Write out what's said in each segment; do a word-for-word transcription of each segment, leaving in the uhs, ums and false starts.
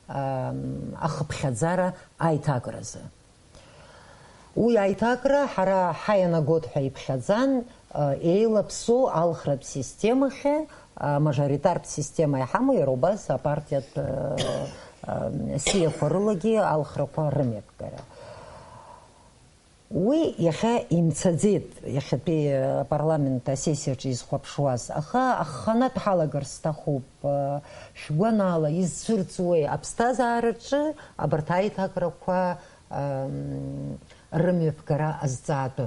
ам, ахыԥхьаӡара аиҭакразы. Уи аиҭакра ҳара ҳаианагот ҳәа иԥхьаӡан, а, еилаԥсоу алхратә системахьы, а, мажоритартә система иҳамоу иара убас апартиатә, а, а, сиақәа рылагьы алхрақәа рымҩаԥгара. Уи иахьа имцаӡеит, иахьатәи апарламент асессиаҿы изхәаԥшуаз, аха аханатә ҳалагар сҭахуп, шәгәанала изцәырҵуеи аԥсҭазаараҿы абарҭ аиҭакрақәа, ам, рымҩаԥгара азҵаатәы?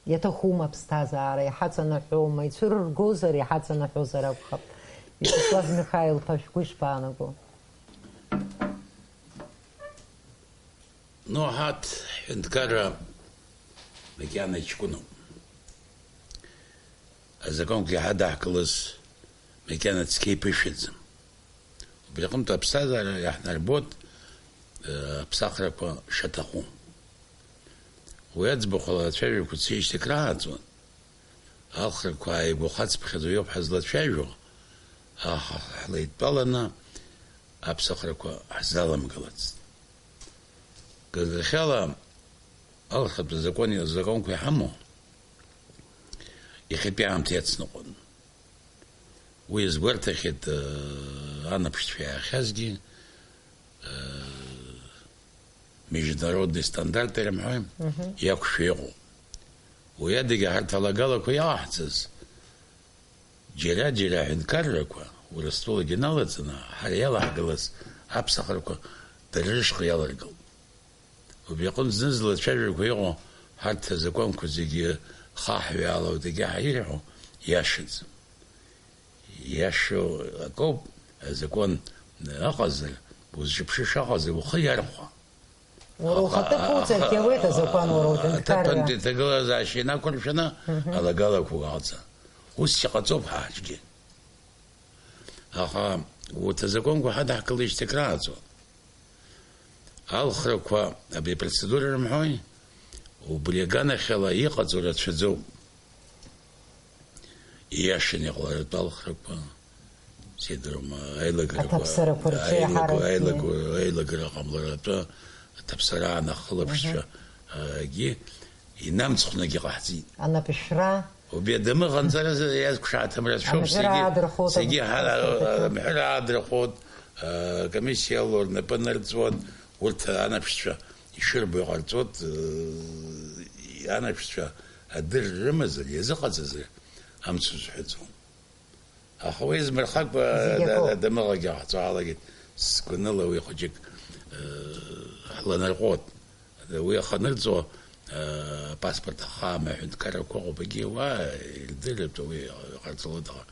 Иаҭахума аԥсҭазаара, иҳаҵанаҳәома, ицәырыргозар, иҳаҵанаҳәозар акәхап. Виачеслав Михаил-ԥа, шәгәы ишԥаанаго? Ну, ҳарҭ ҳҳәынҭқарра макьана иҷкәыноуп. Азакәанқәа иҳадаҳкылаз макьана цқьа иԥышәаӡам. Убри аҟынтә аԥсҭазаара иаҳнарбоит, э, аԥсахрақәа шаҭаху. Уи аӡбахә ала ацәажәақәа цеижьҭеи крааҵуан. Алхрақәа ааигәахацыԥхьаӡа иоуп ҳазлацәажәо, аха ҳлеидтәаланы аԥсахрақәа ҳзаламгалацт. Ганахьала алхратә закәани-, законқәа иҳамоу иахьатәи аамҭа иацныҟәон. Уи иазгәарҭахьеит, э, анаԥшцәа иаахьазгьы, э, международный стандарт ирымҳәои, Мгм. иақәшәа иҟоуп. Уи адагьы ҳарҭ алагалақәа иаҟаҳҵаз, џьара-џьара аҳәынҭқаррақәа Урыстәылагьы иналаҵаны, ҳара иалаҳгалаз аԥсахрақәа дара рышҟа иаларгылт. Убри аҟынтә зны-зынла ацәажәарақәа иҟоу ҳарҭ азакәанқәа зегьы хаҳәҩаала удагьы ҳаирҳәо иашаӡам. Иашоу акоуп, азакәан ыҟазар, узҿыԥшыша ыҟазар, ухы иархәа. Уара ухаҭыԥ уҵаргьы ауеит азакәан, уара уҳәынҭқарра. Аҭыԥантәи аҭагылазаашьа инақәыршәаны Мгм. алагалақәа уҟаҵа. Ус иҟаҵоуп ҳаҳгьы. Аха урҭ азакәанқәа ҳадаҳкылеижьҭеи крааҵуан. Алхрақәа абри апроцедура рымҳәои, убри аганахьала иҟаҵоу рацәаӡоуп. Ииашаны иҟаларатәы алхрақәа, сеидру, аилагарақәа, Аҭаԥсарақәа рҿы аилаго-, иаҳаракгьы. аилаго-, аилагара ҟамларатәы аҭаԥсараан ахылаԥшцәа, Мгм. агьы инамцхәнагьы ҟаҳҵеит. Анапышәра. Убри адамыӷ анҵара иазгәшаҭам рацәоуп, Амҳәыр сегьы, аадырхот, сегьы ҳа-, амҳәыр аадырхот, амҳәыр аадырхот, а, комиссиала рнапы анырҵуан, урҭ анаԥшцәа ишырбо иҟарҵот, э, анаԥшцәа адырра рымазар, иазыҟаҵазар, амц узҳәаӡом. Аха уи змырхакәа Зегь акоуп. Адамыӷагьы ҟаҵалагеит, сгәаныла уи хәыҷык, э, ҳланарҟәуеит. Уи аханырҵо, э, апаспорт ахаам аҳәынҭқаррақәа ыҟоуп, егьи уа ирдырыртә уи иҟарҵалоит, аха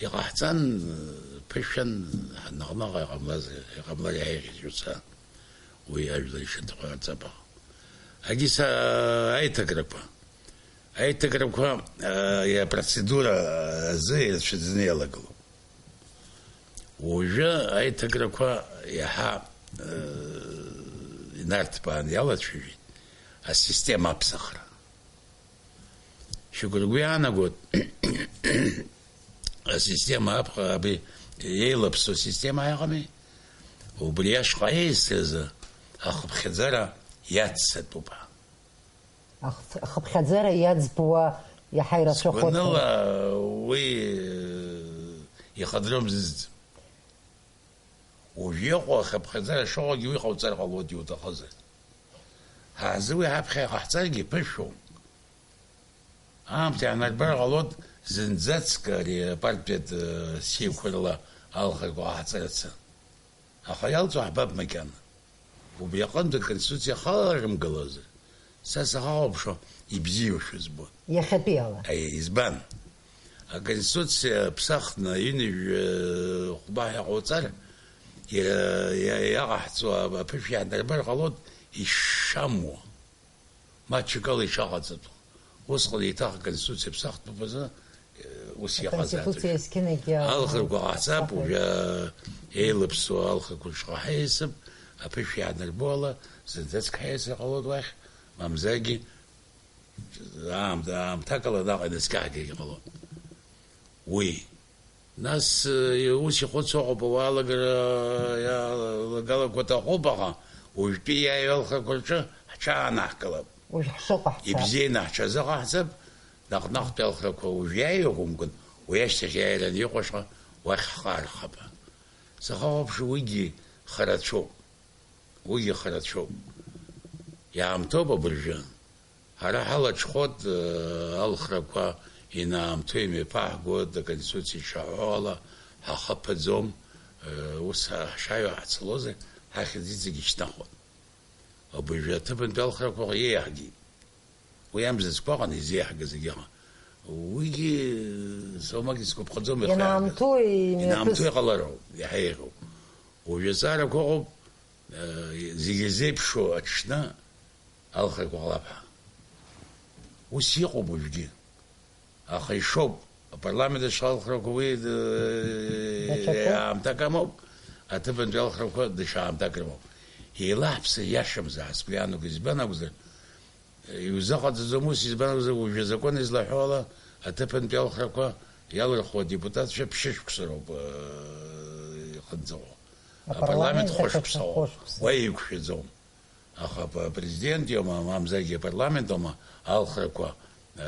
иҟаҳҵан, ԥышәан, ҳаныҟәнаҟ иҟамлаз, иҟамлар иаиӷьыз уца, уи ажәлар ишыҭҟәарҵап аха. Агьыс, а, аиҭакрақәа. Аиҭакрақәа, а, иапроцедура азы ирацәаӡаны иалагылоуп. Уажәы аиҭакрақәа иаҳа, э, инарҭбааны иалацәажәеит асистема аԥсахра. Шьоукы ргәы иаанагоит, асистема апҟа абри еилаԥсоу система иҟами, убри ашҟа еизаз ахыԥхьаӡара иаццатәуп ҳәа. Ахҭ-, ахыԥхьаӡара иаӡбуа иаҳа ирацәахоит ҳәа. Сгәаныла уи, э, ихадроу мзызӡам. Уажә иҟоу ахыԥхьаӡара шыҟоугьы уи ҟауҵар ҟалоит иуҭахызар. Ҳазы уи ҳаԥхьа иҟаҳҵаргьы ԥышәоуп. Аамҭа иаанарбар ҟалоит зынӡаск ари апартиатә, э, сиқәа рыла алхрақәа ҟаҳҵарацы. Аха иалҵуа ҳбап макьана. Убри аҟынтә аконституциа ахаларымгалазар, са сахахәаԥшуа ибзиоушәа збон. Иахьатәиала. Аиеи, избан? Аконституциа ԥсахны ҩынҩажәи хәба ҳәа ҟауҵар, иа-, иа-, иаҟаҳҵо аԥышә иаанарбар ҟалоит ишамуа. Маҷҩык ала ишаҟаҵатәу. Усҟан еиҭах аконституциа ԥсахтәуп азы, ус иҟазааит. Аконституциа уажәы. Есқьынагьы алхрақәа ҟаҳҵап, ԥсахуеит. Уажәы еилаԥсоу алхрақәа шаҟа ҳаиасып, аԥышә иаанарбо ала, зынӡаск ҳаиасыр ҟалоит уахь, мамзаргьы аамҭа-, аамҭак ала наҟ инаскьаҳгагьы ҟалоит. Уи. Нас, э, ус ихәыцуа ыҟоуп, ауаа алагара иалагалақәа аҭахуп, аха уажәтәи иааиуа алхрақәа рҿы ҳҽаанаҳкылап. Уажә ҳшыҟаҳҵа. Ибзианы ҳҽазыҟаҳҵап, наҟ-наҟтәи алхрақәа уажә иааиуа акәымкәан, уи ашьҭахь иааираны иҟоу ашҟа уахь ҳхы аархап. Сахәаԥш, уигьы харацәоуп. Уигьы харацәоуп. Иаамҭоуп абыржәы. Ҳара ҳалаҽхәоит, э, алхрақәа инаамҭоу имҩаԥаҳгоит, аконституциа ишаҳәо ала, ҳахы ԥаӡом, э, ус ҳа-, ҳшаҩа ҳцалозар, ҳахьӡ иҵегь ишьҭнахуан. Абыржәы аҭыԥантәи алхрақәа еиҳагеит. Уи амзызқәа аҟан изеиҳагаз егьыҟан. Уигьы, э, соумак исгәаԥхаӡом иахьа иаамҭоу иаҳагаз. Ианаамҭоу имҩаԥыс- иҟалароуп, иаҳа еиӷьуп. Уажәы азҵаарақәа ыҟоуп, э, зегьы зеиԥшу аҽны алхрақәа ҟалап ҳәа. Ус иҟоуп уажәгьы. Аха ишоуп, апарламент аҿы алхрақәа уи, э, даҽакуп. Аамҭак амоуп, аҭыԥантәи алхрақәа даҽа аамҭак рымоуп. Еилаҳԥса иашамзаап, сгәы иаанагоит, избан акәзар, иузыҟаҵаӡом ус, избан акәзар, уажәы азакәан излаҳәо ала, аҭыԥантәи алхрақәа иалырхуа адепутатцәа ԥшьышықәса роуп, э, ихынҵао. Апарламент апарламент хәышықәсоуп. Хәышықәса. Уа еиқәшәаӡом. Аха ап-, апрезидент иоума, мамзаргьы апарламент аума алхрақәа, э,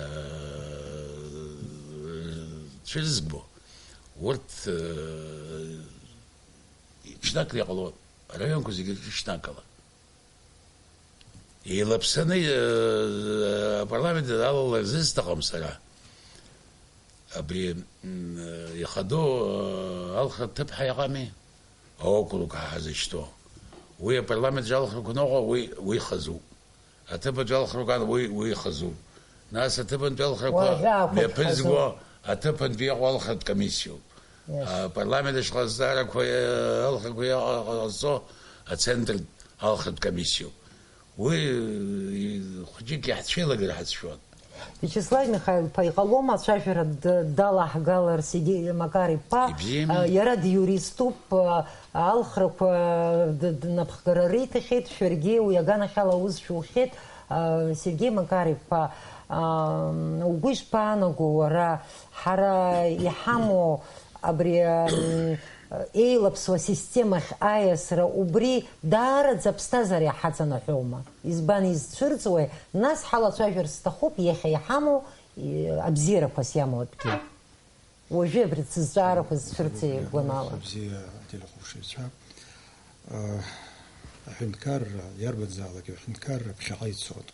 цәырызбо? Урҭ, э, ҽнакла иҟало, араионқәа зегьы рҿы ҽнакала. Еилаԥсаны, э, апарламент алалар зысҭахым сара. Абри, м, ихадоу, э, алхратә ҭыԥҳа иҟами, аокруг ҳа ҳзышьҭоу. Уи апарламент аҿы алхрақәа аныҟоу, уи, уи хазуп. Аҭыԥантәи алхрақәа ан-, уи, уи хазуп. Нас аҭыԥантәи алхрақәа уажәы ақәыԥхазуп. Мҩаԥызго аҭыԥантәи иҟоу алхратә комиссиоуп. Yes. Апарламент аҿы ҟазҵаарақәа, э, алхрақәа иаҟа-, ҟазҵо ацентр алхратә комиссиоуп. Уи, э, хәыҷык иаҳцәеилагар ҳацәшәон. Виачеслав Михаил-иԥа, иҟалома ацәажәара д-, далаҳгаларц, егьи Макар-иԥа, ибзиами. А, иара диуриступ, а, алхрақәа д-, днапхгара риҭахьеит, шәаргьы уи аганахьала аус шәухьеит, а, Сергеи Макар-иԥа, а, угәы ишԥаанаго уара, ҳара иҳамоу абри, м, еилаԥсуа системахь аиасра, убри даараӡа аԥсҭазаара иҳаҵанаҳәома? Избан изцәырҵуеи? Нас ҳалацәажәар сҭахуп иахьа иҳамоу, и, абзиарақәас иамоу атәгьы. Уажәы абри сызҵаарақәа зцәырҵи гәанала. Бзиа ателехәаԥшыҩцәа. Э, аҳәынҭқарра, иарбанзаалак аҳәынҭқарра ԥхьаҟа ицоит.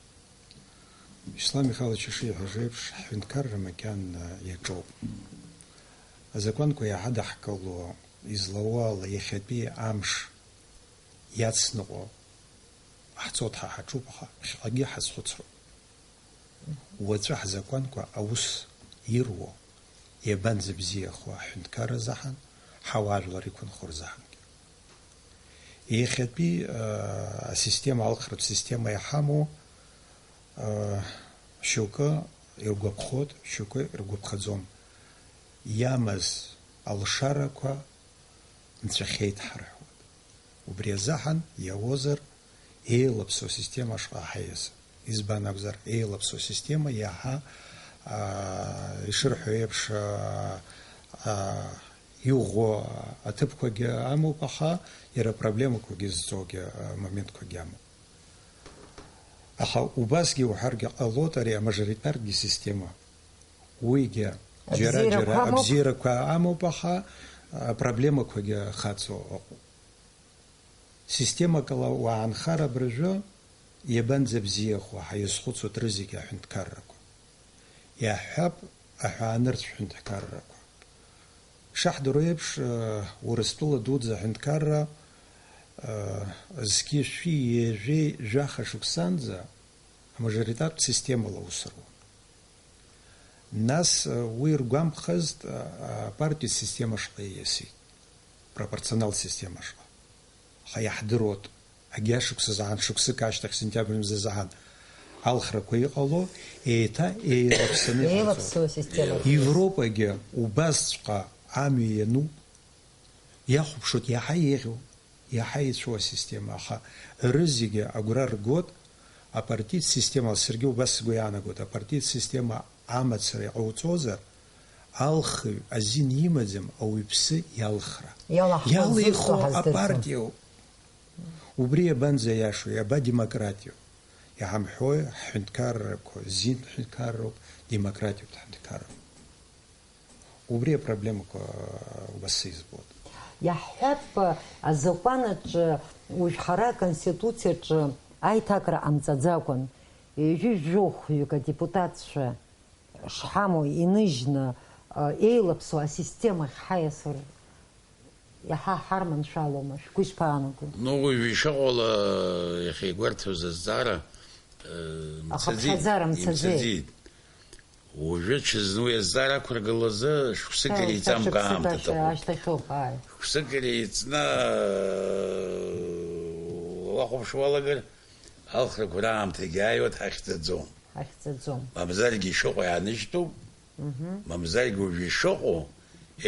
Вячеслав Михайлович ишиҳәаз еиԥш, ҳҳәынҭқарра макьана иаҿоуп. Азакәанқәа иааҳадаҳкыло, излауала, иахьатәи амш иацныҟәо ҳцоит, ҳа ҳаҿуп, аха ԥхьаҟагьы ҳазхәыцроуп. Уаҵәы ҳзакәанқәа аус ируо, иабанӡабзиахо аҳәынҭқарра азыҳәан, ҳауаажәлар иқәынхо рзыҳәангьы. Иахьатәи, аа, асистема, алхратә система иҳамоу, аа, шьоукы иргәаԥхоит, шьоукы иргәаԥхаӡом. Иамаз алшарақәа нҵәахьеит ҳарҳәоит. Убри азыҳәан иауазар, еилаԥсоу система ашҟа ҳаиас. Избан акәзар, еилаԥсоу система иаҳа, аа, ишырҳәо еиԥш, аа, аа, иӷәӷәо аҭыԥқәагьы амоуп, аха иара апроблемақәагьы зҵогьы, аа, моментқәагьы амоуп. Аха убасгьы уҳәаргьы ҟалоит ари амажоритаркгьы система. Уигьы џьара-џьара абзиарақәа амоуп. Абзиарақәа амоуп, аха, аа, апроблемақәагьы хаҵоу ыҟоуп. Системакала уаанхар абыржәы, иабанӡабзиахо ҳәа иазхәыцуеит рызегьы аҳәынҭқаррақәа. Иаҳҳәап, аҳәаанырцә ҳәынҭқаррақәа. Ишаҳдыруа еиԥш, э, Урыстәыла дуӡӡа аҳәынҭқарра, э, зқьи шәи ҩажәеи жәаха шықәсанӡа амажоритартә системала аус руан. Нас, э, уи ргәамԥхазт, э, апартиатә система шҟа ииасит, пропорционалтә система шҟа. Аха иаҳдыруеит, агьа шықәса заан, шықәсык ашьҭахь, сентиабр мза заан алхрақәа иҟало, еиҭа еилаԥсаны иҟаҵоит. Еилаԥсоу система. Европагьы убасҵәҟьа амҩа иануп, иахәаԥшуеит иаҳа еиӷьу. Иаҳа ицәоу асистема, аха рызегьы агәра ргоит апартиатә система, саргьы убас сгәы иаанагоит, апартиатә система амацара иҟауҵозар, Алхыҩ азин имаӡам ауаҩԥсы иалхра. Иалаҳхуа Иалихуа зусҭоу ҳаздырӡом. Апартиоуп. Убри иабанӡа иашоу, иаба демократиоу? Иҳамҳәои, ҳҳәынҭқаррақәа зин ҳәынҭқарроуп, демократиоуп ҳҳәынҭқарра. Убри апроблемақәа убасы избоит. Иаҳҳәап, азакәан аҿы, уажә ҳара Аконституциаҿы аиҭакра ҟамҵаӡакәан, ҩажәи жәохәҩык адепутатцәа шҳамоу иныжьны, э, еилаԥсоу асистемахь ҳаиасыр иаҳа ҳарманшәалома? Шәгәы ишԥаанаго? Ну, уажә ишыҟоу ала, иахьа игәарҭоз азҵаара, э, Аха мцаӡеит, ԥхьаӡара мцаӡеит. Имцаӡеит. Уажәы ҽазны уи азҵаара ақәыргылазы шықәсык Шьҭа, шьҭа иреиҵамкаамҭа шықәсык аҭахуп. Ашьҭахьоуп, ааи. Шықәсык иреиҵны, э, уахәаԥшуа уалагар, алхрақәа раамҭагьы ааиуеит, ҳахьӡаӡом. Ҳахьӡаӡом. Мамзаргьы ишыҟоу иааныжьтәуп. Мгм. Мамзаргьы уажәы ишыҟоу,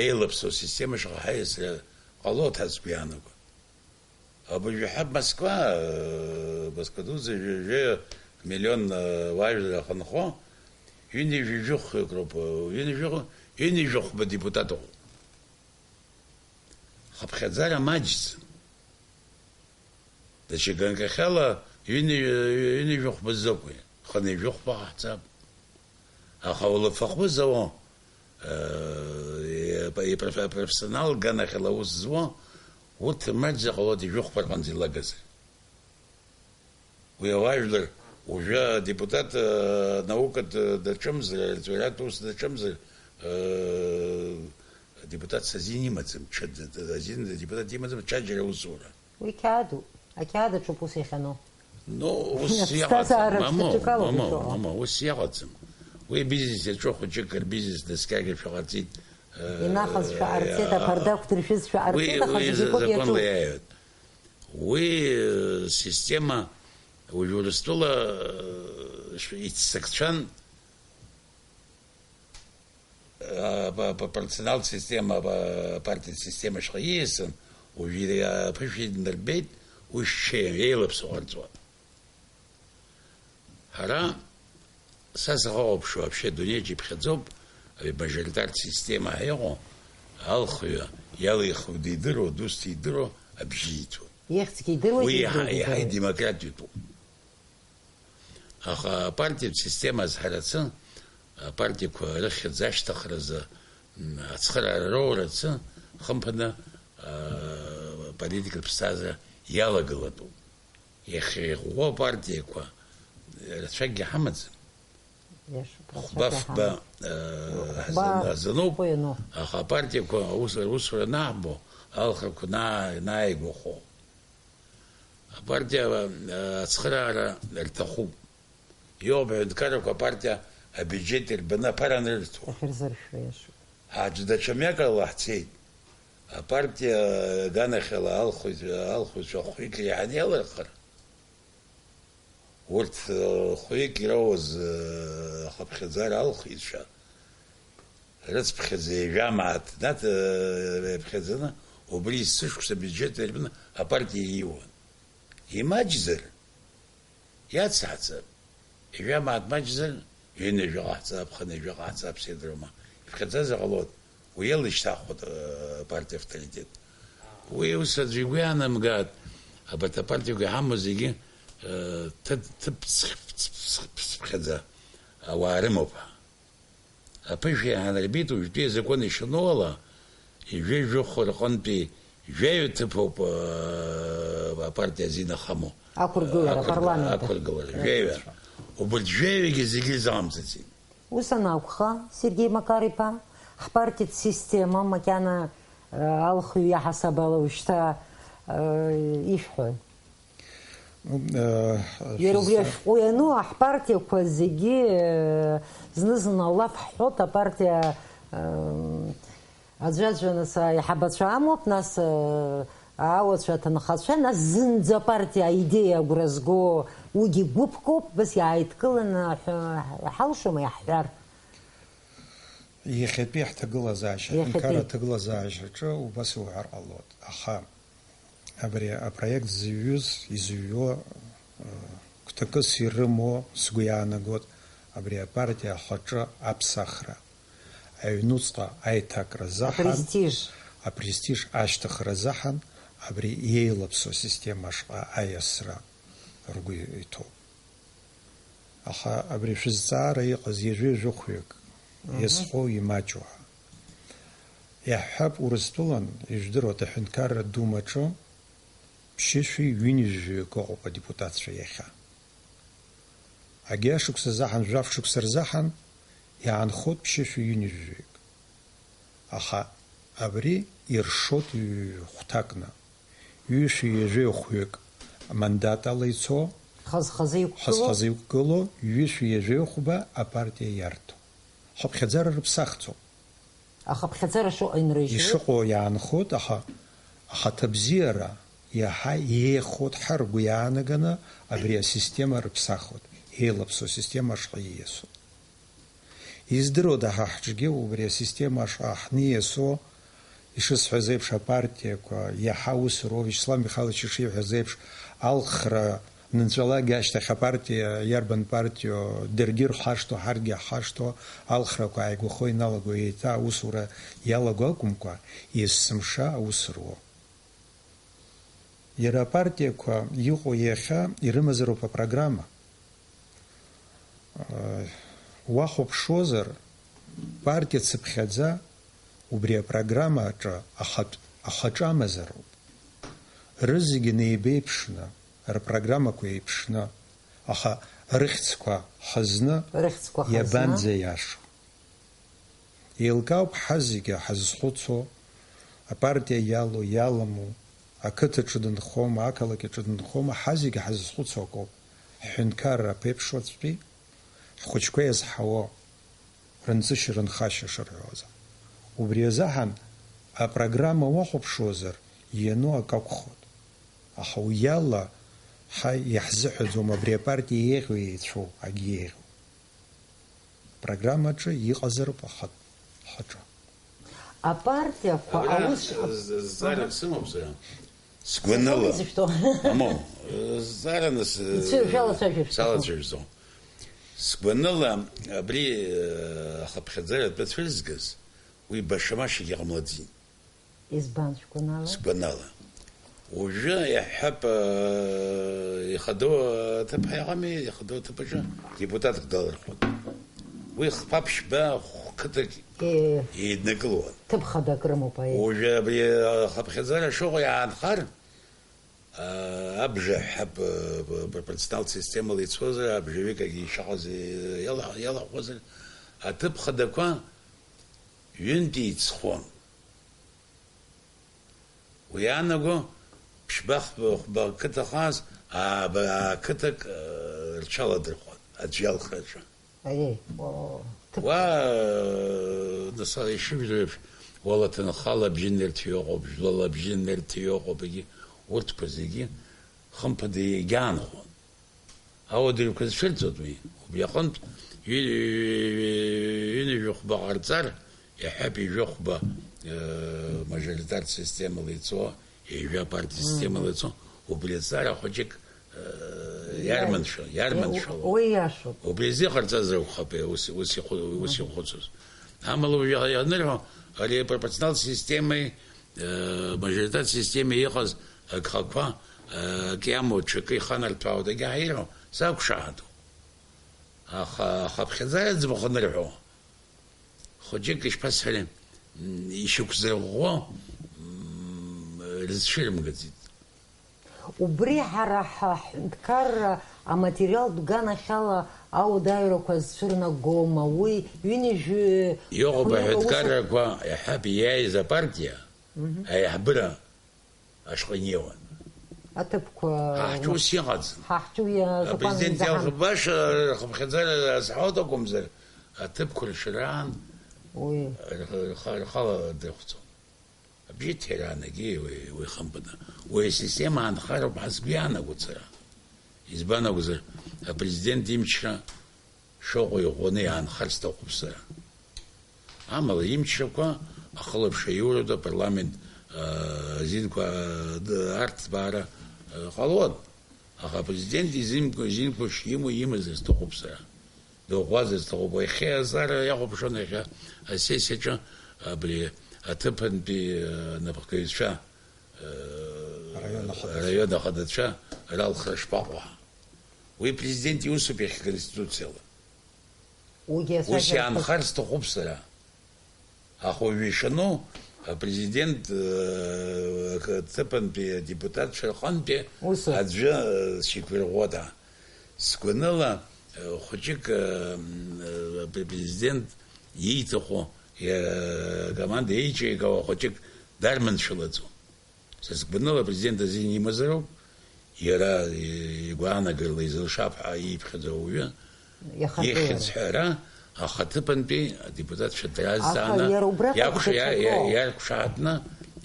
еилаԥсоу асистема шаҟа ҳаиасра ҟалоит ҳәа сгәы иаанагоит. Абыржәы ҳәа Москва, э, Москва дуӡӡа ҩажәа миллион, э, уаажәлар ахынҳәы, ҩынҩажәи жәохәҩык роуп, э, ҩынҩажәи-, ҩынҩажәи жәохәба депутат ыҟоуп. Хыԥхьаӡара маҷӡам. Даҽа ганкахьала ҩынҩажәи-, ҩынҩажәи жәохәба ззакәи? Хынҩажәи жәохәба ҟаҳҵап. Аха улафахәы зауа, э, ипроф-, апрофессионал ганахьала аус зуа, урҭ маҷӡа ҟалоит ижәохәба рҟынӡа илагазар. Уи ауаажәлар уажәы адепутат, э, наукатә даҿымзар, арҵаҩратә ус даҿымзар, э, адепутат азин имаӡам, ҽа-, д-, д-, азин адепутат имаӡам, ҽаџьара аусура. Уи қьаадуп. Ақьаад аҿоуп ус иахьану. Ну, ус иҟаӡам. Аԥсҭазаара Мамоу, ҽаҿыкала мамоу, гәышьоуп. Мамоу, ус иҟаӡам. Уи абизес иаҿу хәыҷык рбизес наскьагашәа ҟарҵеит. Инахазшәа ҟарҵеит, Э, аԥарда ақәдыршәызшәа ҟарҵеит, уи, аха уи зегьы за-, копиа законла аҿуп. Иааиуеит. Уи, э, система уажә Урыстәыла, э, ш-, иццакцәан, а, па-, па-, пропорционалтә система, па-, партиатә система шаҟа ииасын, уажә иара аԥышәа иднарбеит, уи шҽеим, еилаԥсо ҟарҵуа. Ҳара, са сахәаԥшуа, вообще, адунеиаҿ иԥхьаӡоуп, абри мажоритартә система ҳәа иҟоу, алхҩы иалихуа дидыруа, дус дидыруа, абжьы иҭоу. Ихьӡгьы идыруеит, Уи иаҳа, идугьы иаҳа идыруеит. Идемократиатәуп. Аха апартиатә система азҳарацы, апартиақәа рыхьӡ ашьҭыхразы, м, ацхыраара роурацы, хымԥада, а, аполитикатә ԥсҭазаара иалагылатәуп. Иахьа иӷәӷәоу апартиақәа рацәакгьы ҳамаӡам. Иашоуп, рацәак Хәба-фба, иаҳамоуп. Э, Хәба, ҳазын-, ҳазынуп, хәба иану. Аха апартиақәа аус-, русура анаҳбо, алхрақәа наа-, нааигәахо. Апартиа, э, ацхыраара рҭахуп. Иоуп аҳәынҭқаррақәа апартиа абиуџьет ирбаны аԥара анрырҭо. Дахьырзыршәуа иашоуп. Аӡә даҽа мҩакала ҳцеит. Апартиа аганахьала алхыҩ-, алхыҩцәа хәҩык реиҳаны иалырхыр, урҭ, э, хәҩык ироуз, э, ахыԥхьаӡара алхыҩцәа рыцԥхьаӡа ҩажәа мааҭ наҭ-, э, иаԥхьаӡаны, убри есышықәса абиуџьет ирбаны апартиа ииуан. Имаҷзар, иацҳҵап. Ҩажәа мааҭ маҷзар, ҩынҩажәа ҟаҳҵап, хынҩажәа ҟаҳҵап, сеидроума. Иԥхьаӡазар ҟалоит. Уи ала ишьҭаҳхуеит, э, апартиа авторитет. Уи ус аӡәы игәы иаанамгааит, абарҭ апартиақәа иҳамоу зегьы, э, ҭыԥ-, ҭыԥ-, ԥсхьаӡа ауаа рымоуп ҳәа. Аԥышәа иаанарбеит уажәтәи азакәан ишану ала, ижәеи жәохә рҟынтәи жәаҩа ҭыԥоуп, э, апартиа азин ахамоу. Ақәыргылара, Ақәыргыла-, апарламент ахь. Ақәыргылара, жәаҩа. Убарҭ жәаҩагьы зегьы рзаамҵаӡеит. Ус анакәха, Сергеи Макар-иԥа, ҳпартиатә система макьана, э, алхҩы иаҳасаб ала ушьҭа, э, ишәҳәои? Э, Иара убри шәыза- ашәҟәы иану, ҳпартиақәа зегьы, э, зны-зынла алаф ҳҳәоит, апартиа, э, аӡәаӡәа, нас, аиҳабацәа амоуп, нас, э, аауацәа, аҭынхацәа, нас зынӡа апартиа аидеиа агәра зго, уигьы гәыԥкоуп, бас иааидкыланы ҳәа-, иҳалшома иаҳҳәар? Иахьатәи ҳҭагылазаашьа, Иахьатәи. Аҳәынҭқарра аҭагылазаашьаҿы убас иуҳәар ҟалоит. Аха абри апроект зыҩыз, изыҩуа, э, гәҭакыс ирымоу, сгәы иаанагоит, абри апартиа ахаҿы аԥсахра. аҩнуҵҟа аиҭакра азыҳәан, апрестиж, апрестиж ашьҭыхра азыҳәан абри еилаԥсоу асистема ашҟа аиасра ргәы иҭоуп. Аха абри шәызҵаара иҟаз ҩажәи жәохәҩык, мгм, иазхоу имаҷу ҳәа. Иаҳҳәап, Урыстәылан, ижәдыруеит, аҳәынҭқарра Думаҿы ԥшьышәи ҩынҩажәаҩык ыҟоуп адепутатцәа иахьа. Агьи ашықәс азыҳәан, жәаф шықәса рзыҳәан иаанхоит ԥшьышәи ҩынҩажәаҩык. Аха абри иршоит ҩ-, хәҭакны. Ҩышәи ҩажәи хәҩык амандат ала ицо, хаз-хазы иқәгылоу, хаз-хазы иқәгылоу, ҩышәи ҩажәи хәба апартиа иарҭо. Ҳаԥхьаӡара рыԥсахӡом. Ахыԥхьаӡара шыҟоу инрыжьуеит. Ишыҟоу иаанхоит, аха ахаҭабзиара иаҳа иеихоит ҳәа ргәы иаанаганы абри асистема рыԥсахуеит, еилаԥсоу асистема ашҟа ииасуеит. Издыруада ҳа ҳҿгьы убри асистема ашҟа ҳниасуа, ишысҳәаз еиԥш, апартиақәа иаҳа аус руа, Виачеслав Михайлович ишиҳәаз еиԥш, алхра нынҵәалак ашьҭахь апартиа, иарбан партиоу, даргьы ирхашҭуа, ҳаргьы иаҳхашҭуа, алхрақәа ааигәахо иналаго, еиҭа аусура иалаго акәымкәа, есымша аус руо. Иара апартиақәа иҟоу иахьа ирымазароуп апрограмма. Уахәаԥшуазар, партиа цыԥхьаӡа убри апрограмма аҿы ахатә, ахаҿы амазароуп. Рызегьы неибеиԥшны, рпрограммақәа еиԥшны, аха рыхьӡқәа хазны, рыхьӡқәа хазны, иабанӡа иашоу? Еилкаауп ҳазегьы ҳазхәыцуа, апартиа иалоу, иаламоу, ақыҭаҿы дынхома, ақалақь аҿы дынхома, ҳазегьы ҳазхәыцуа акоуп. Ҳҳәынҭқарра аԥеиԥш уаҵәтәи, ҳхәыҷқәа иазҳауа, рынҵышьа-рынхашьа шырҳәоз. Убри азыҳәан апрограмма уахәаԥшуазар, иану акы акәхоит. Аха уи ала ҳа иаҳзыҳәаӡом абри апартиа еиӷьу еицәоу, агьеиӷьу. Апрограммаҿы иҟазароуп ахатә ҳаҿы. Апартиақәа абра аус з-, з-, зҵаарак сымоуп сара. Сгәаныла. Сгәаныла изышәҭо. Амоу, зҵаараны с-, Ицәа-, шәалацәажәа шәҭаху. Салацәажәо. Сгәаныла абри, э, ахыԥхьаӡара атәы цәырызгаз, уи баша-машагьы ҟамлаӡеит. Избан шәгәанала? Сгәанала. Уажәы иаҳҳәап, э, ихадоу аҭыԥҳа иҟами, ихадоу аҭыԥ аҿы депутатк далырхуан. Уи хԥа-ԥшьба хә-, қыҭак Е. еиднакылауан. Ҭыԥ хадак рымоуп, аиеи. Уажәы абри ахыԥхьаӡара шыҟоу иаанхар, а, абжа ҳәа п-, п-, пропорционалтә системала ицозар, абжаҩык агьы ишыҟаз, е, иала-, иалаҳхуазар, аҭыԥ хадақәа ҩынтә еиҵхон. Уи иаанаго, ԥшьба-хԥа, хәба қыҭа хаз, ааба, аа, қыҭак, э, рҽаладырхәон, аӡә иалхраҿы. Аиеи, о, ҭыԥ. Уа, э, нас, ишыжәдыруа еиԥш, уала ҭынхала абжьы нырҭ иҟоуп, жәлала абжьы нырҭ иҟоуп, егьи урҭқәа зегьы, хымԥада, иагьаанхон. Ауадаҩқәа зцәырҵуеит уи. Убри аҟынтә ҩы-, ҩы-, ҩынҩажәи хәба ҟарҵар, иаҳҳәап, ҩажәи хәба, э, мажоритартә системала ицо, ҩажәа апартиа системала ицо, убри аҵара хәыҷык, э, иарманшәо, иарманшәало. Уи иашоуп. Убри азы иҟарҵазар акәхап, ус, ус ихәы-, ус ихәыцуаз. Амала уажә иа-, ианырҳәо, ари апропорционалтә системеи, э, мажоритартә системеи иҟаз агхақәа, э, акы иамоу, ҽакы иханарҭәаауеит, егьа ҳаирҳәо, сақәшаҳаҭуп. Аха ахыԥхьаӡара аӡбахә анырҳәо, хәыҷык ишԥасҳәари, м, ишьақәзырӷәӷәо, м, рызцәырымгаӡеит. Убри ҳара ҳа-, ҳҳәынҭқарра аматериалтә ганахьала ауадаҩрақәа зцәырнагома? Уи ҩынҩажәи Иҟоуп хәҩык аус аҳәынҭқаррақәа, иаҳҳәап, иааиз апартиа, мгм, аиҳабыра ашҟа инеиуан. Аҭыԥқәа Ҳа ҳҿы ус иҟаӡам. Ҳа ҳҿы уи азакәан Апрезидент изаҳан. Иалхып баша, рхыԥхьаӡара азҳауа акәымзар, аҭыԥқәа ршараан Уи. рх-, рх-, рхала дрыхәцон. Абжьы ҭира анагеи уи, уи хымԥада. Уи асистема аанхароуп ҳәа сгәы иаанагоит сара. Избан акәзар, апрезидент имчра шыҟоу иӷәӷәаны иаанхар сҭахуп сара. Амала имчрақәа ахылаԥшра иурыда апарламент, аа, азинқәа, д-, арҭбаара, аа, ҟалон. Аха апрезидент изинқәа, изинқәа шимоу имазар сҭахуп сара. Дыӷәӷәазар сҭахуп. Иахьа азҵаара иахәаԥшуан иахьа асессиаҿы абри аҭыԥантәи, э, анапхгаҩцәа, э, Араион ахадацәа. Араион ахадацәа ралхра шԥаҟоу ҳәа. Уи президент иусуп иахьа Конституциала. Уигьы Ус ацәажәара иаанхар сҭахуп сара. Аха уажәы ишану, апрезидент, э, аҭыԥантәи адепутатцәа рҟынтәи Усоуп. Аӡәы, э, сиқәирӷәӷәода. Сгәаныла, э, хәыҷык, э, м, э, апрезидент ииҭаху, э, команда еиҿикаауа хәыҷык дарманшәалаӡом. Са сгәаныла, апрезидент азин имазароуп, иара игәаанагарала изылшап ҳәа ииԥхьаӡо ауаҩы, Иахатәы ихьӡ иара. Ҳәара, аха аҭыԥантәи адепутатцәа Аха дразҵааны иара убраҟа иақәша-, иа-, иа-, дгьачаԥуа. Иаркәшаатәны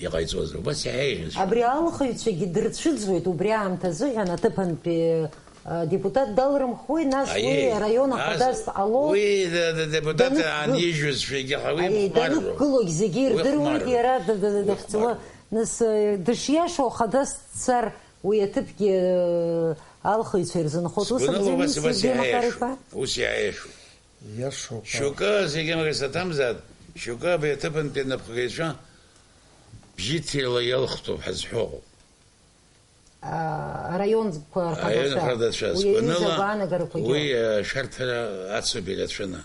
иҟаиҵозар. Убас иаҳа еиӷьыз. Абри алхыҩцәагьы дырцәыӡуеит убри аамҭазыҳәан аҭыԥантәи, а, депутат далрымхуеи, нас уи Аиеи, араион нас ахадас ҟало уи д-, д-, депутат данықәгыл-, анижәызшәагьы ҳа уи аиеи, хәмарроуп. Данықәгылогь зегьы Уи ирдыруеит, хәмарроуп. Иара д-, д-, Уи дахьцауа, хәмарроуп. Нас, э, дышиашоу ахадас дцар, уи аҭыԥгьы, э, алхыҩцәа ирзынхоит. Ус Сгәаныла акәӡами, убас, убас Сергеи иаиашоуп. Макар-иԥа? Ус иаиашоуп. Иашоуп. Шьоукы, Сергеи Макар-иԥа, саҭамзааит, шьоукы абри аҭыԥантәи анапхгаҩцәа бжьы ҭирала иалхтәуп ҳәа зҳәо ыҟоуп. А, араионқәа Араион рхадацәа. Рхадацәа. Уи аҩыза Сгәаныла, агәаанагарақәагьы уи, ыҟоуп. Э, шәарҭара ацуп ирацәаны.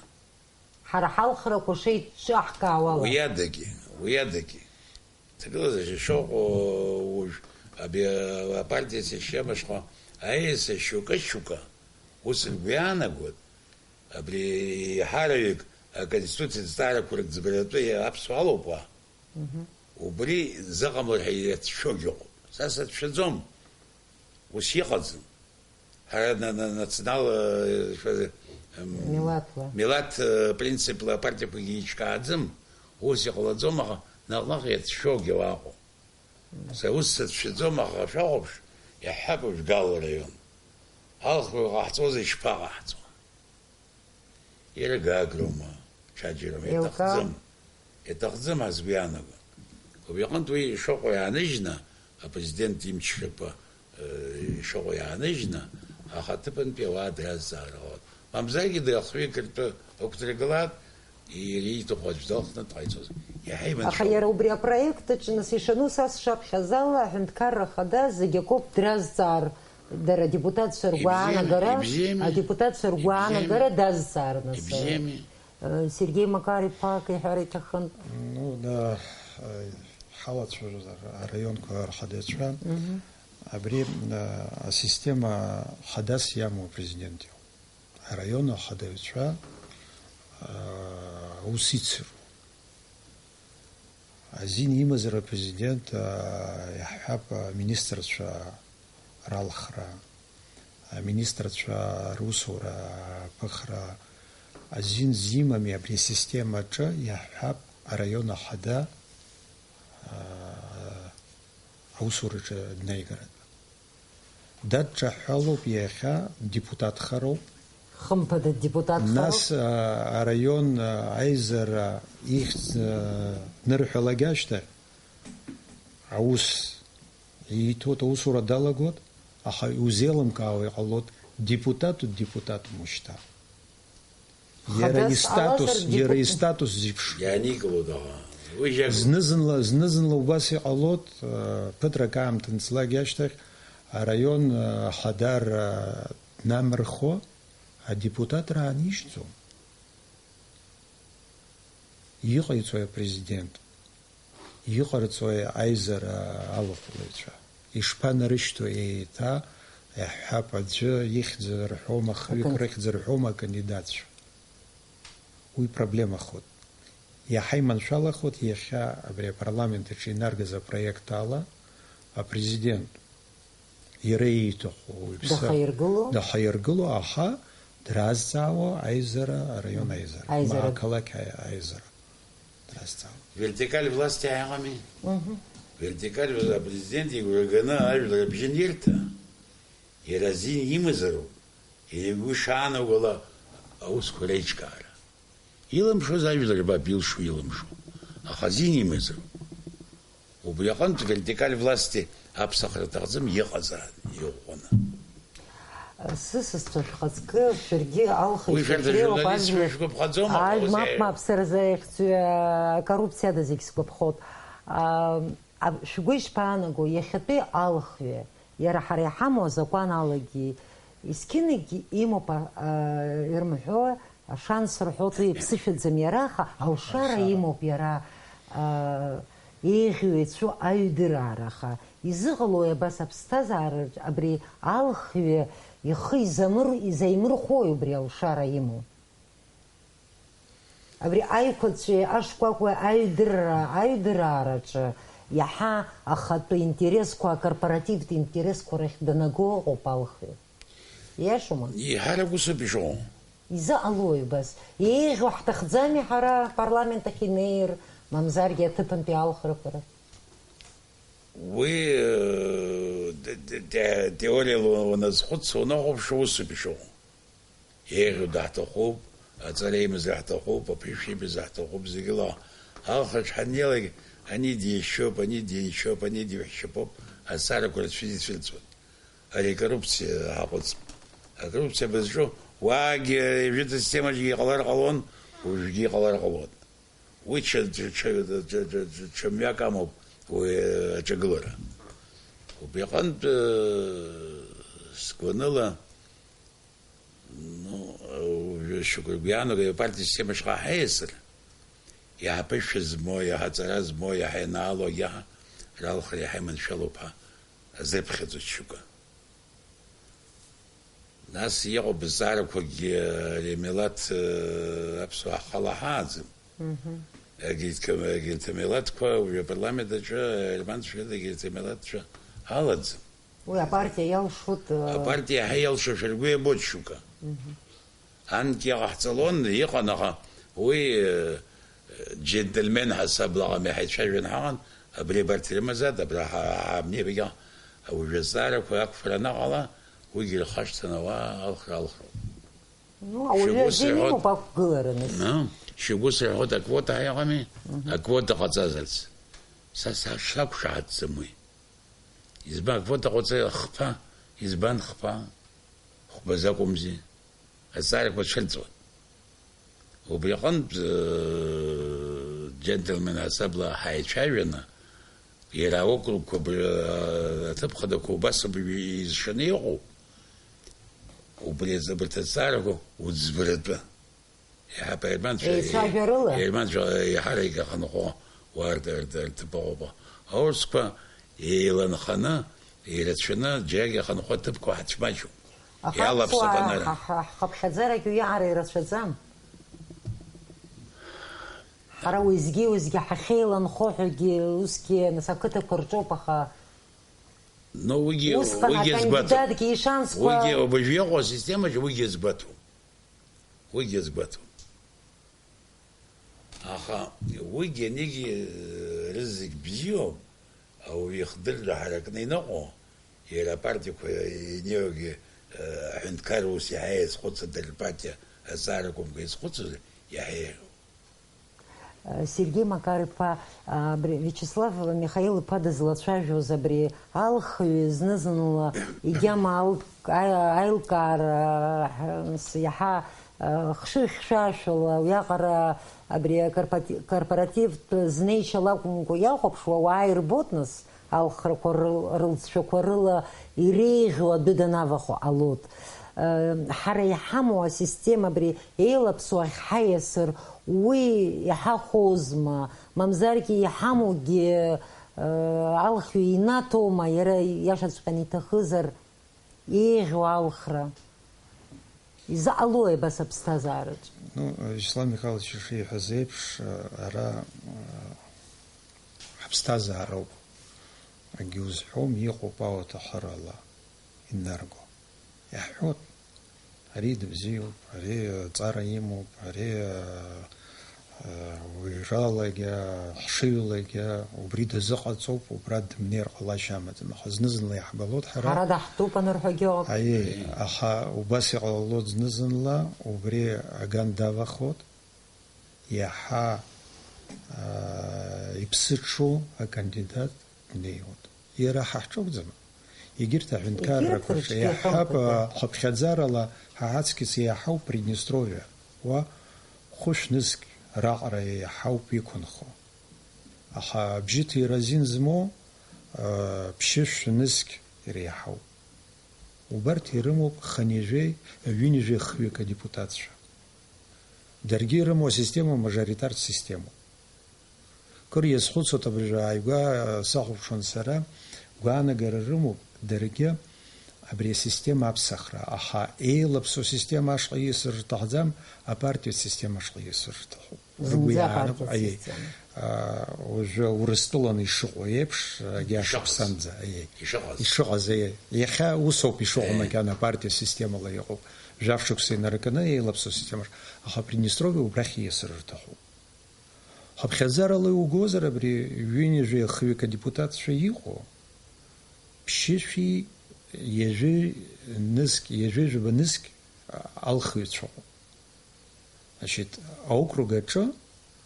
Ҳара ҳалхрақәа шеиҿаҳкаауала. Уи адагьы, уи адагьы. Ҭагылазаашьа шыҟоу уажә абри апартиа система шҟа аиаса шьоукы-шьоукы ус ргәы иаанагоит, абри еиҳараҩык аконституциа зҵаарақәа рыӡбаратәы аԥсуа алоуп уа. Мгм. Убри зыҟамлар ҳәа иацәшәогьы ыҟоуп. Са сацәшәаӡом. Ус иҟаӡам. Ҳара на-, на-, национал, э, шәа-, м, Милаҭла. Милаҭ, э, принципла апартиақәагьы еиҿкааӡам, ус иҟалаӡом, аха наҟ-наҟ иацәшәогьы уаҟоуп. Са ус сацәшәаӡом, аха шәахәаԥш, иаҳҳәап, Жәгал раион. Алхра ҟаҳҵозар, ишԥаҟаҳҵо? Иргагроума, ҽаџьароума, Еилкаа. Иаҭахӡам. Иаҭахӡам ҳәа сгәы иаанагон. Убри аҟынтә уи ишыҟоу иааныжьны, апрезидент имчрақәа, э, ишыҟоу иааныжьны, ахаҭыԥантәи ауаа дразҵаар ҟалоит. Мамзаргьы дыхҩыкыртәы ықәдыргылап, иара ииҭаху аӡә далхны дҟаиҵозар. Иаҳа Аха иманшәалоуп. Иара убри апроект аҿы, нас, ишану, са сшаԥхьаз ала, аҳәынҭқарра ахада зегь акоуп дразҵаар, дара адепутатцәа Ибзиами, ргәаанагара, ибзиами. Адепутатцәа ргәаанагара Ибзиами. Дазҵаар, нас. Ибзиами. Э, Сергеи Макар-иԥа акы иҳәар иҭахын. Ну, да, э, ҳалацәажәоз ар-, араионқәа рхадацәа. Мгм. Абри, э, асистема хадас иамоу апрезидент иоуп. Араион ахадаҩцәа, э, аус ицыру. Азин имазар апрезидент, аа, иаҳҳәап, аминистрцәа ралхра, аминистрцәа русура аԥыхра, азин зимами абри асистемаҿы, иаҳҳәап, араион ахада, аа, аусураҿы днаигаратәы. Дадҿаҳәалоуп иахьа, депутатхароуп. Хымԥада депутатхароуп. Нас, а, араион, а, аизара ихьӡ, а, нырҳәалак ашьҭахь, аус ииҭоит, аусура далагоит, аха иузеилымкаауа иҟалоит, депутату депутатума шьҭа. Иара Хадас истатус, алазаргьы иара гәы- истатус зеиԥш. Иааникылоит аха. Уи жьак- Зны-зынла, зны-зынла убас иҟалоит, э, ԥыҭрак аамҭа анҵлак ашьҭахь, араион, э, ахада, э, днамырхо, адепутатра аанишьӡом. Иҟаиҵои апрезидент? Иҟарҵои аизара алахәлаҩцәа? Ишԥанарышьҭои еиҭа, иаҳҳәап, аӡәы ихьӡ рҳәома, хҩык Акан- рыхьӡ рҳәома акандидатцәа? Уи проблемахоит. Иаҳа иманшәалахоит иахьа абри апарламент аҿы инаргаз апроект ала апрезидент. Иара ииҭаху уаҩԥсы Дахаиргыло? Дахаиргыло, аха дразҵаауа аизара, араион аизара, Аизара. Ақалақь аи-, аизара дразҵаауа. Вертикаль власти ҳәа иҟами? Мгм. Вертикаль вла-, апрезидент игәра ганы ажәлар абжьы анирҭа, иара азин имазароуп, иара игәы шаанагола аусқәа реиҿкаара. Илымшоз ажәлар рбап, илшо илымшо. Аха азин имазароуп. Убри аҟынтә вертикаль власти аԥсахра аҭахӡам, иҟазаарын, иӷәӷәаны. Сысасцәа шәхаҵкы, шәаргьы алхи Уи шәарҭ шәарҭреи шәарҭ ауп, зегь ажәлар. Шәгәаԥхаӡома, Ажә-, мап, аҟәазеи? Мап, сара за ихьӡ-, а, коррупциада зегь сгәаԥхоит. А, а, шәгәы ишԥаанаго, иахьатәи алхҩы, иара ҳара иҳамоу азакәан алагьы, есқьынагьы имоуп, а, а, ирымҳәо, ашанс рҳәоит, уи иԥсышәаӡам иара, аха алшара Алшара. Имоуп иара, а, еиӷьу ицәу аҩдыраара, аха изыҟалои абас аԥсҭазаараҿ абри алхҩы ихы изамыр-, изаимырхәои убри алшара имоу? Абри аиқәаҵәеи ашкәакәеи аҩдырра, аҩдыраараҿы иаҳа ахатәы интересқәа, акорпоративтә интересқәа рахь данаго ыҟоуп алхҩы. Ииашоума? Еиҳарак усоуп ишыҟоу. Изыҟалои убас? Еиӷьу ҳҭахӡами ҳара апарламент ахь инеир, мамзаргьы аҭыԥантәи алхрақәа рахь? Уи, э, те-, те-, те-, теориала уаназхәыцуа, унахәаԥшуа, усоуп ишыҟоу. Еиӷьу даҳҭахуп, аҵара имазар ҳҭахуп, аԥышәа имазар ҳҭахуп, зегьы ла-, алхраҿ ҳаннеилак, ани дишьоуп, ани дишьоуп, ани дишьапуп, азҵаарақәа рацәа ицәырҵуеит. Ари акоррупциа ҳаҟәыҵп. Акоррупциа бызҿу, уаагьы жәытә асистемаҿгьы иҟалар ҟалон, уажәгьы иҟалар ҟалон. Уи ҽа, ҽа, ҽа, ҽа, ҽа, ҽа мҩак амоуп уи аҿагылара. Убри аҟынтә, э, сгәаныла, ну, уажәы шьоукы ргәы иаанагоит, апартиа система шаҟа ҳаиасыр, иаҳа ԥышәа змоу, иаҳа ҵара змоу, иаҳа ианаало, иаҳа ралхра иаҳа иманшәалоуп ҳәа азырԥхьаӡоит шьоукы. Нас иҟоуп зҵаарақәакгьы, ари амилаҭ, э, аԥсуаа ҳхала ҳааӡам. Мгм. Егьырҭ, егьырҭ амилаҭқәа уи апарламент аҿы, Ерман Швед егьырҭ амилаҭцәа алаӡам. Уи апартиа иалшоит, э, Апартиа иаҳа иалшо шәаргәы иабоит шьоукы. Мгм. Анкьа иҟаҳҵалон, иҟан, аха уи, э, џьентльмен ҳасабла аҟами ҳаицәажәан ҳаҟан, абри абарҭ ирымазааит, абра ҳа-, ҳамнеибагьы уажәы азҵаарақәа ақәԥара анаҟала, уигьы ирхашҭын ауаа алхра алхроуп. Ну, ауаҩы Шьагәыс азин иҳәоит. Имоуп ақәгылара, нас. Ну, Шьагәыс иҳәоит, аквота ҳаиҟами, Мгм. Аквота ҟаҵазарц. Са са-, сақәшаҳаҭӡам уи. Избан, аквота ҟаҵа хԥа, избан хԥа? Хәба закәымзи. Азҵаарақәа цәырҵуан. Убри аҟынтә, э, џьентльмен ҳасабла ҳаицәажәаны, иара аокругқәа, абри, э, аҭыԥ хадақәа убас абри изшаны иҟоу, убри азы абарҭ азҵаарақәа уӡбаратәы. Иаҳа аерманцәа, еицәажәарыла? Аерманцәа иаҳарак иаханхо уа рҭ-, рҭ-, рҭыԥ ыҟоуп. Аурысқәа еиланханы, ирацәаны, џьаргьы аханхо аҭыԥқәа ҳацәмаҷуп. Аха Иалаԥсоуп аԥсуаа анара. Ҳа-, ҳа-, ҳхыԥхьаӡарагьы уиаҟара ирацәаӡам. Ҳара уеизгьы-уеизгьы ҳахьеиланхо ҳәагьы, усгьы, нас, ақыҭақәа рҿоуп, аха Но уигьы, усҟан уигьы азгәаҭоуп. Акандидатгьы ишансқәа Уигьы, уажәы иҟоу асистемаҿы уигьы азгәаҭоуп. Уигьы азгәаҭоуп. Аха уигьы анигьы, э, рызегь бзиоуп, ауаҩы ихдырра ҳаракны иныҟәо, иара апартиақәа инеиуагьы, э, аҳәынҭқарра ус иаҳа иазхәыцыр, дара рпартиа азҵаарақәа мга иазхәыцыр, иаҳа еиӷьуп. Сергеи Макар-иԥа, абри Виачеслав Михаил-иԥа дызлацәажәоз абри алхҩы зны-зынла игьама ал-, аи-, аилкаара, ҳ-, с-, иаҳа, а, хшыҩ-хьшәашәала уиаҟара абри акорпоти-, корпоративтә знеишьа лакәымкәа иахәаԥшуа ауаа ирбоит, нас, алхрақәа рыл-, рылҵшәақәа рыла иреиӷьу адәы данавахо ҟалоит. Э, ҳара иҳамоу асистема абри еилаԥсоу ахь ҳаиасыр, уи иҳахәозма, мамзаргьы иҳамоугьы, э, алхҩы инаҭома, иара иашаҵәҟьаны иҭахызар, еиӷьу алхра? Изыҟалои абас аԥсҭазаараҿ? Ну, Вячеслав Михайлович ишиҳәаз еиԥш, ара, ҳаԥсҭазаароуп. Акгьы узҳәом, иҟоуп ауаҭахарала инарго. Иаҳҳәоит, ари дыбзиоуп, ари аҵара имоуп, ари, а, а, уаҩралагьы, хшыҩлагьы убри дазыҟаҵоуп, убра дымнеир ҟалашьа амаӡам. Аха зны-зынла иаҳбалоит ҳара. Ҳара даҳтәуп анырҳәагьы ыҟоуп. Аиеи, аха убас иҟалалоит зны-зынла, убри аган давахоит, иаҳа, а, иԥсыҽу акандидат днеиуеит. Иара ҳа ҳҿакәӡам. Егьырҭ аҳәынҭқаррақәа рҿы еиҳаб, хыԥхьаӡарала ҳа ҳаҵкыс еиҳауп Приднестровиа, уа хәышә нызқь раҟара еиҳауп иқәынхо. Аха абжьыҭира азин змоу, ԥшьышә нызқь иреиҳауп. Убарҭ ирымоуп хынҩажәеи ҩынҩажәи хҩык адепутатцәа. Даргьы ирымоу асистема мажоритартә системоуп. Кыр иазхәыцуеит абыржәы ааигәа сахәаԥшуан сара, гәаанагара рымоуп даргьы абри асистема аԥсахра, аха еилаԥсоу асистема ашҟа ииасыр рҭахӡам, апартиатә система ашҟа ииасыр рҭахуп. Ргәы иаанагон, аиеи. Уажәы Урыстәыланы ишыҟоу еиԥш, егьа шықәсанӡа, аиеи. Ишыҟаз. Ишыҟаз, аиеи. Иахьа усоуп ишыҟоу, макьана апартиа системала иҟоуп. Жәаф шықәса инаркны еилаԥсоу асистемаҿ, аха Приднестровиа убрахь ииасыр рҭахуп. Хыԥхьаӡарала иугозар, абри ҩынҩажәи хҩык адепутатцәа иҟоу, ԥшьышәи ҩажәи нызқь, ҩажәи жәаба нызқь алхыҩцәа ыҟоуп. Значит, аокруг аҿы,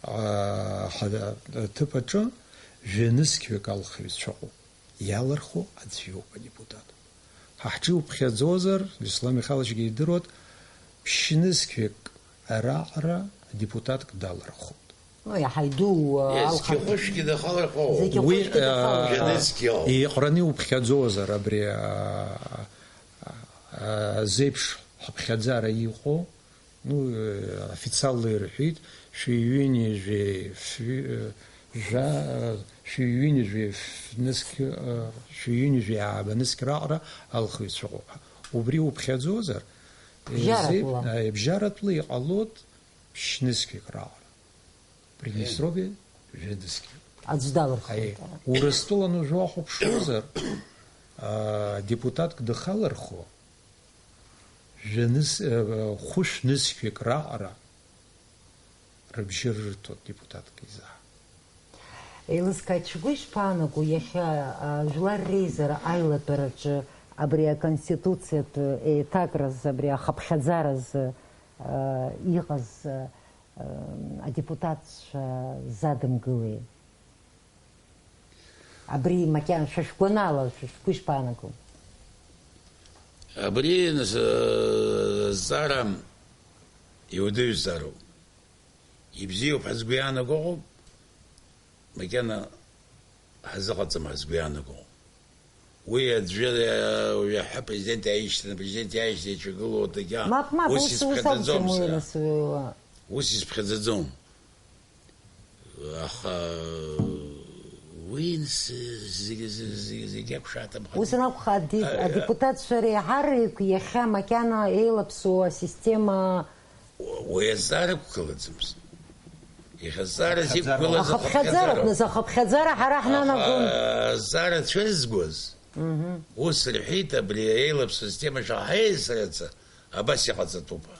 а, ҳа-, аҭыԥ аҿы жәанызқьҩык алхыҩцәа ыҟоуп. Иалырхуа аӡә иоуп адепутат. Ҳа ҳҿы иуԥхьаӡозар, Беслан Михайловичгьы идыруеит, ԥшьнызқьҩык раҟара депутатк далырхуеит. Ну, иаҳа идуу, э, Зқьы алхырҭа. Хәышәгьы дахалырхуоуп. Зқьы Уи, хәышәгьы э, дахалырхуоуп. Жәанызқьи ауп. Иҟараны иуԥхьаӡозар абри, а, а, а, зеиԥш ҳаԥхьаӡара иҟоу, Ну, э, официалла ирҳәеит, шәи ҩынҩажәи фҩы-, э, жәа-, э, шәи ҩынҩажәи ф-, нызқь, э, шәи ҩынҩажәи ааба нызқь раҟара алхыҩцәа ыҟоуп ҳәа. Убри уԥхьаӡозар, э, Бжьаратәла. Э, бжьаратәла иҟалоит ԥшь нызқьҩык раҟара. Приднестровиа жәа нызқьҩык. Аӡә далырхуеит. Аиеи. Урыстәылан уажәы уахәаԥшуазар, а, депутатк дахалырхуа, Жәаныз-, э, хәышә нызқьҩык раҟара рыбжьы рырҭоит депутатк изы. Еилыскааит, шәгәы ишԥаанаго, иахьа, а, Жәлар реизара аилатәараҿы абри аконституциатә еиҭакраз, абри ахыԥхьаӡаразы, а, иҟаз, а, адепутатцәа задымгылеи? Абри макьана шәа шәгәанала, шәа шәгәы ишԥаанаго? Абри, нас, э, зҵаара иуадаҩызароуп. Ибзиоуп ҳәа згәы иаанаго ыҟоуп, макьана ҳазыҟаҵам ҳәа згәы иаанаго ыҟоуп. Уи аӡәы, э, уи аҳәа апрезидент иааишьҭын, апрезидент иааишьҭын иаҿагылоу адагьы Мап, мап, ус ус, ус исԥхьаӡаӡом акәӡам уи, сара. Нас, уи, уа. Ус исԥхьаӡаӡом. Аха уи зегьы, зегьы, зегьы, зегьы, зегьы акәшаҭымхеит. Ус анакәха, ади-, А, а. Адепутатцәа реиҳараҩык иахьа макьана еилаԥсоу асистема Уи азҵаара ықәгылаӡамызт. Иахьа азҵаара зиқәгылаз ахыԥхьаӡароуп, ахыԥхьаӡароуп. Нас ахыԥхьаӡара ҳара ҳнанагон. Аха азҵаара цәырызгоз, Мгм. Ус рҳәеит, абри еилаԥсоу асистема шаҳаиасрацы абас иҟаҵатәуп ҳәа.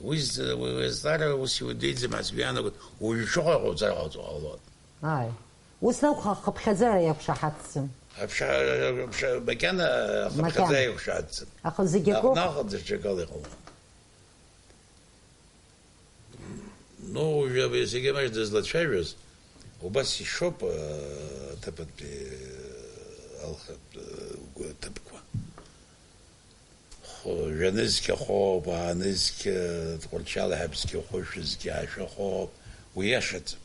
Уи з-, уи, уи азҵаара ус иуадаҩӡам ҳәа сгәы иаанагоит, уажәы шыҟоу иҟоуҵар ҟалҵо ҟалоит. Ааи. Ус акәха, ахыԥхьаӡара иақәшаҳаҭӡам. Аԥша-, аԥша-, макьана ахыԥхьаӡара Макьана. Иақәшаҳаҭӡам. Аха зегь акоуп. Наҟ-наҟ даҽакала иҟалон. Ну, уажәы абри зегьы маҷ дызлацәажәоз, убас ишоуп, э, аҭыԥантәи, э, алхатә, э, гәы-, ҭыԥқәа. Хә-, жәанызқь ахоуп, аанызқь, э, Тҟәарчал аҳаԥсқьы хәышәызқь ашәахоуп, уи иашаӡам.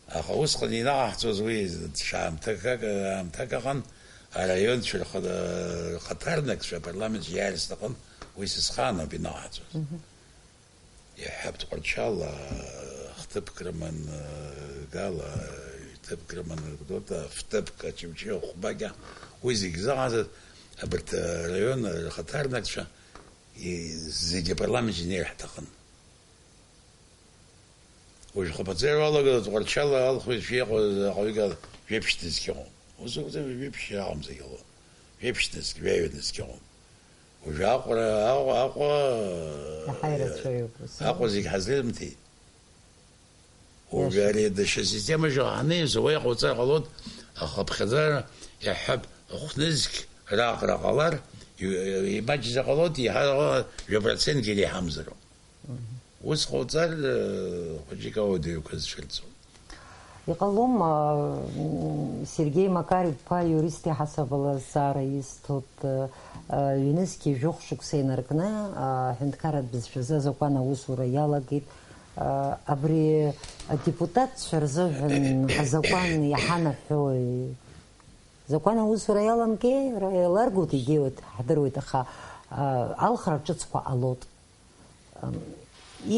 Аха усҟан инаҟаҳҵоз уи ҽа аамҭак, аамҭак аҟан араионцәа рхы-, рхаҭарнакцәа апарламент иааирц аҟын уи сызхаануп инаҟаҳҵоз. Мгм. Иаҳҳәап, Тҟәарчал, а, хҭыԥк рыман, а, Гала, ҩ-ҭыԥк рыман, Гәдоуҭа, фҭыԥк, Очамчыра, Хәбакьа, уи зегь зыҟаҵаз абарҭ араион рхаҭарнакцәа и-, зегь апарламент инеир ҳҭахын. Уажә хыԥхьаӡара уалагылоит, Тҟәарчал алхыҩцәа иҟоу заҟаҩык ала жәеиԥшь нызқь ыҟоуп. Ус акәзар, жәеиԥшь ыҟамзаргьы ҟалоит. Жәеиԥшь нызқь, жәаҩа нызқь ыҟоуп. Уажәы Аҟәа, Аҟәа, Аҟәа, Иаҳа ирацәаҩуп ус. Аҟәа зегь ҳазрымҭеит. Уажәы Иаша. Ари даҽа системаҿы ҳанаҩс, уа иҟауҵар ҟалоит, ахыԥхьаӡара иаҳҳәап, хә-нызқь раҟара ҟалар, и-, имаҷзар ҟалоит, иаҳа жәа процентгьы иреиҳамзароуп. Мгм. Ус ҟауҵар, э, хәыҷык ауадаҩрақәа зцәырҵуа. Иҟалома, м, Сергеи Макар-иԥа иурист иаҳасабала азҵаара исҭоит, э, э, ҩнызқьи жәохә шықәса инаркны, э, аҳәынҭқарратә бызшәазы азакәан аусура иалагеит. Э, абри адепутатцәа рзыҳәан азакәан иҳанаҳәои? Азакәан аусура иаламгеи, ра-, иаларгоит, егьиуеит, ҳдыруеит, аха, э, алхра ҿыцқәа ҟалоит. Ам,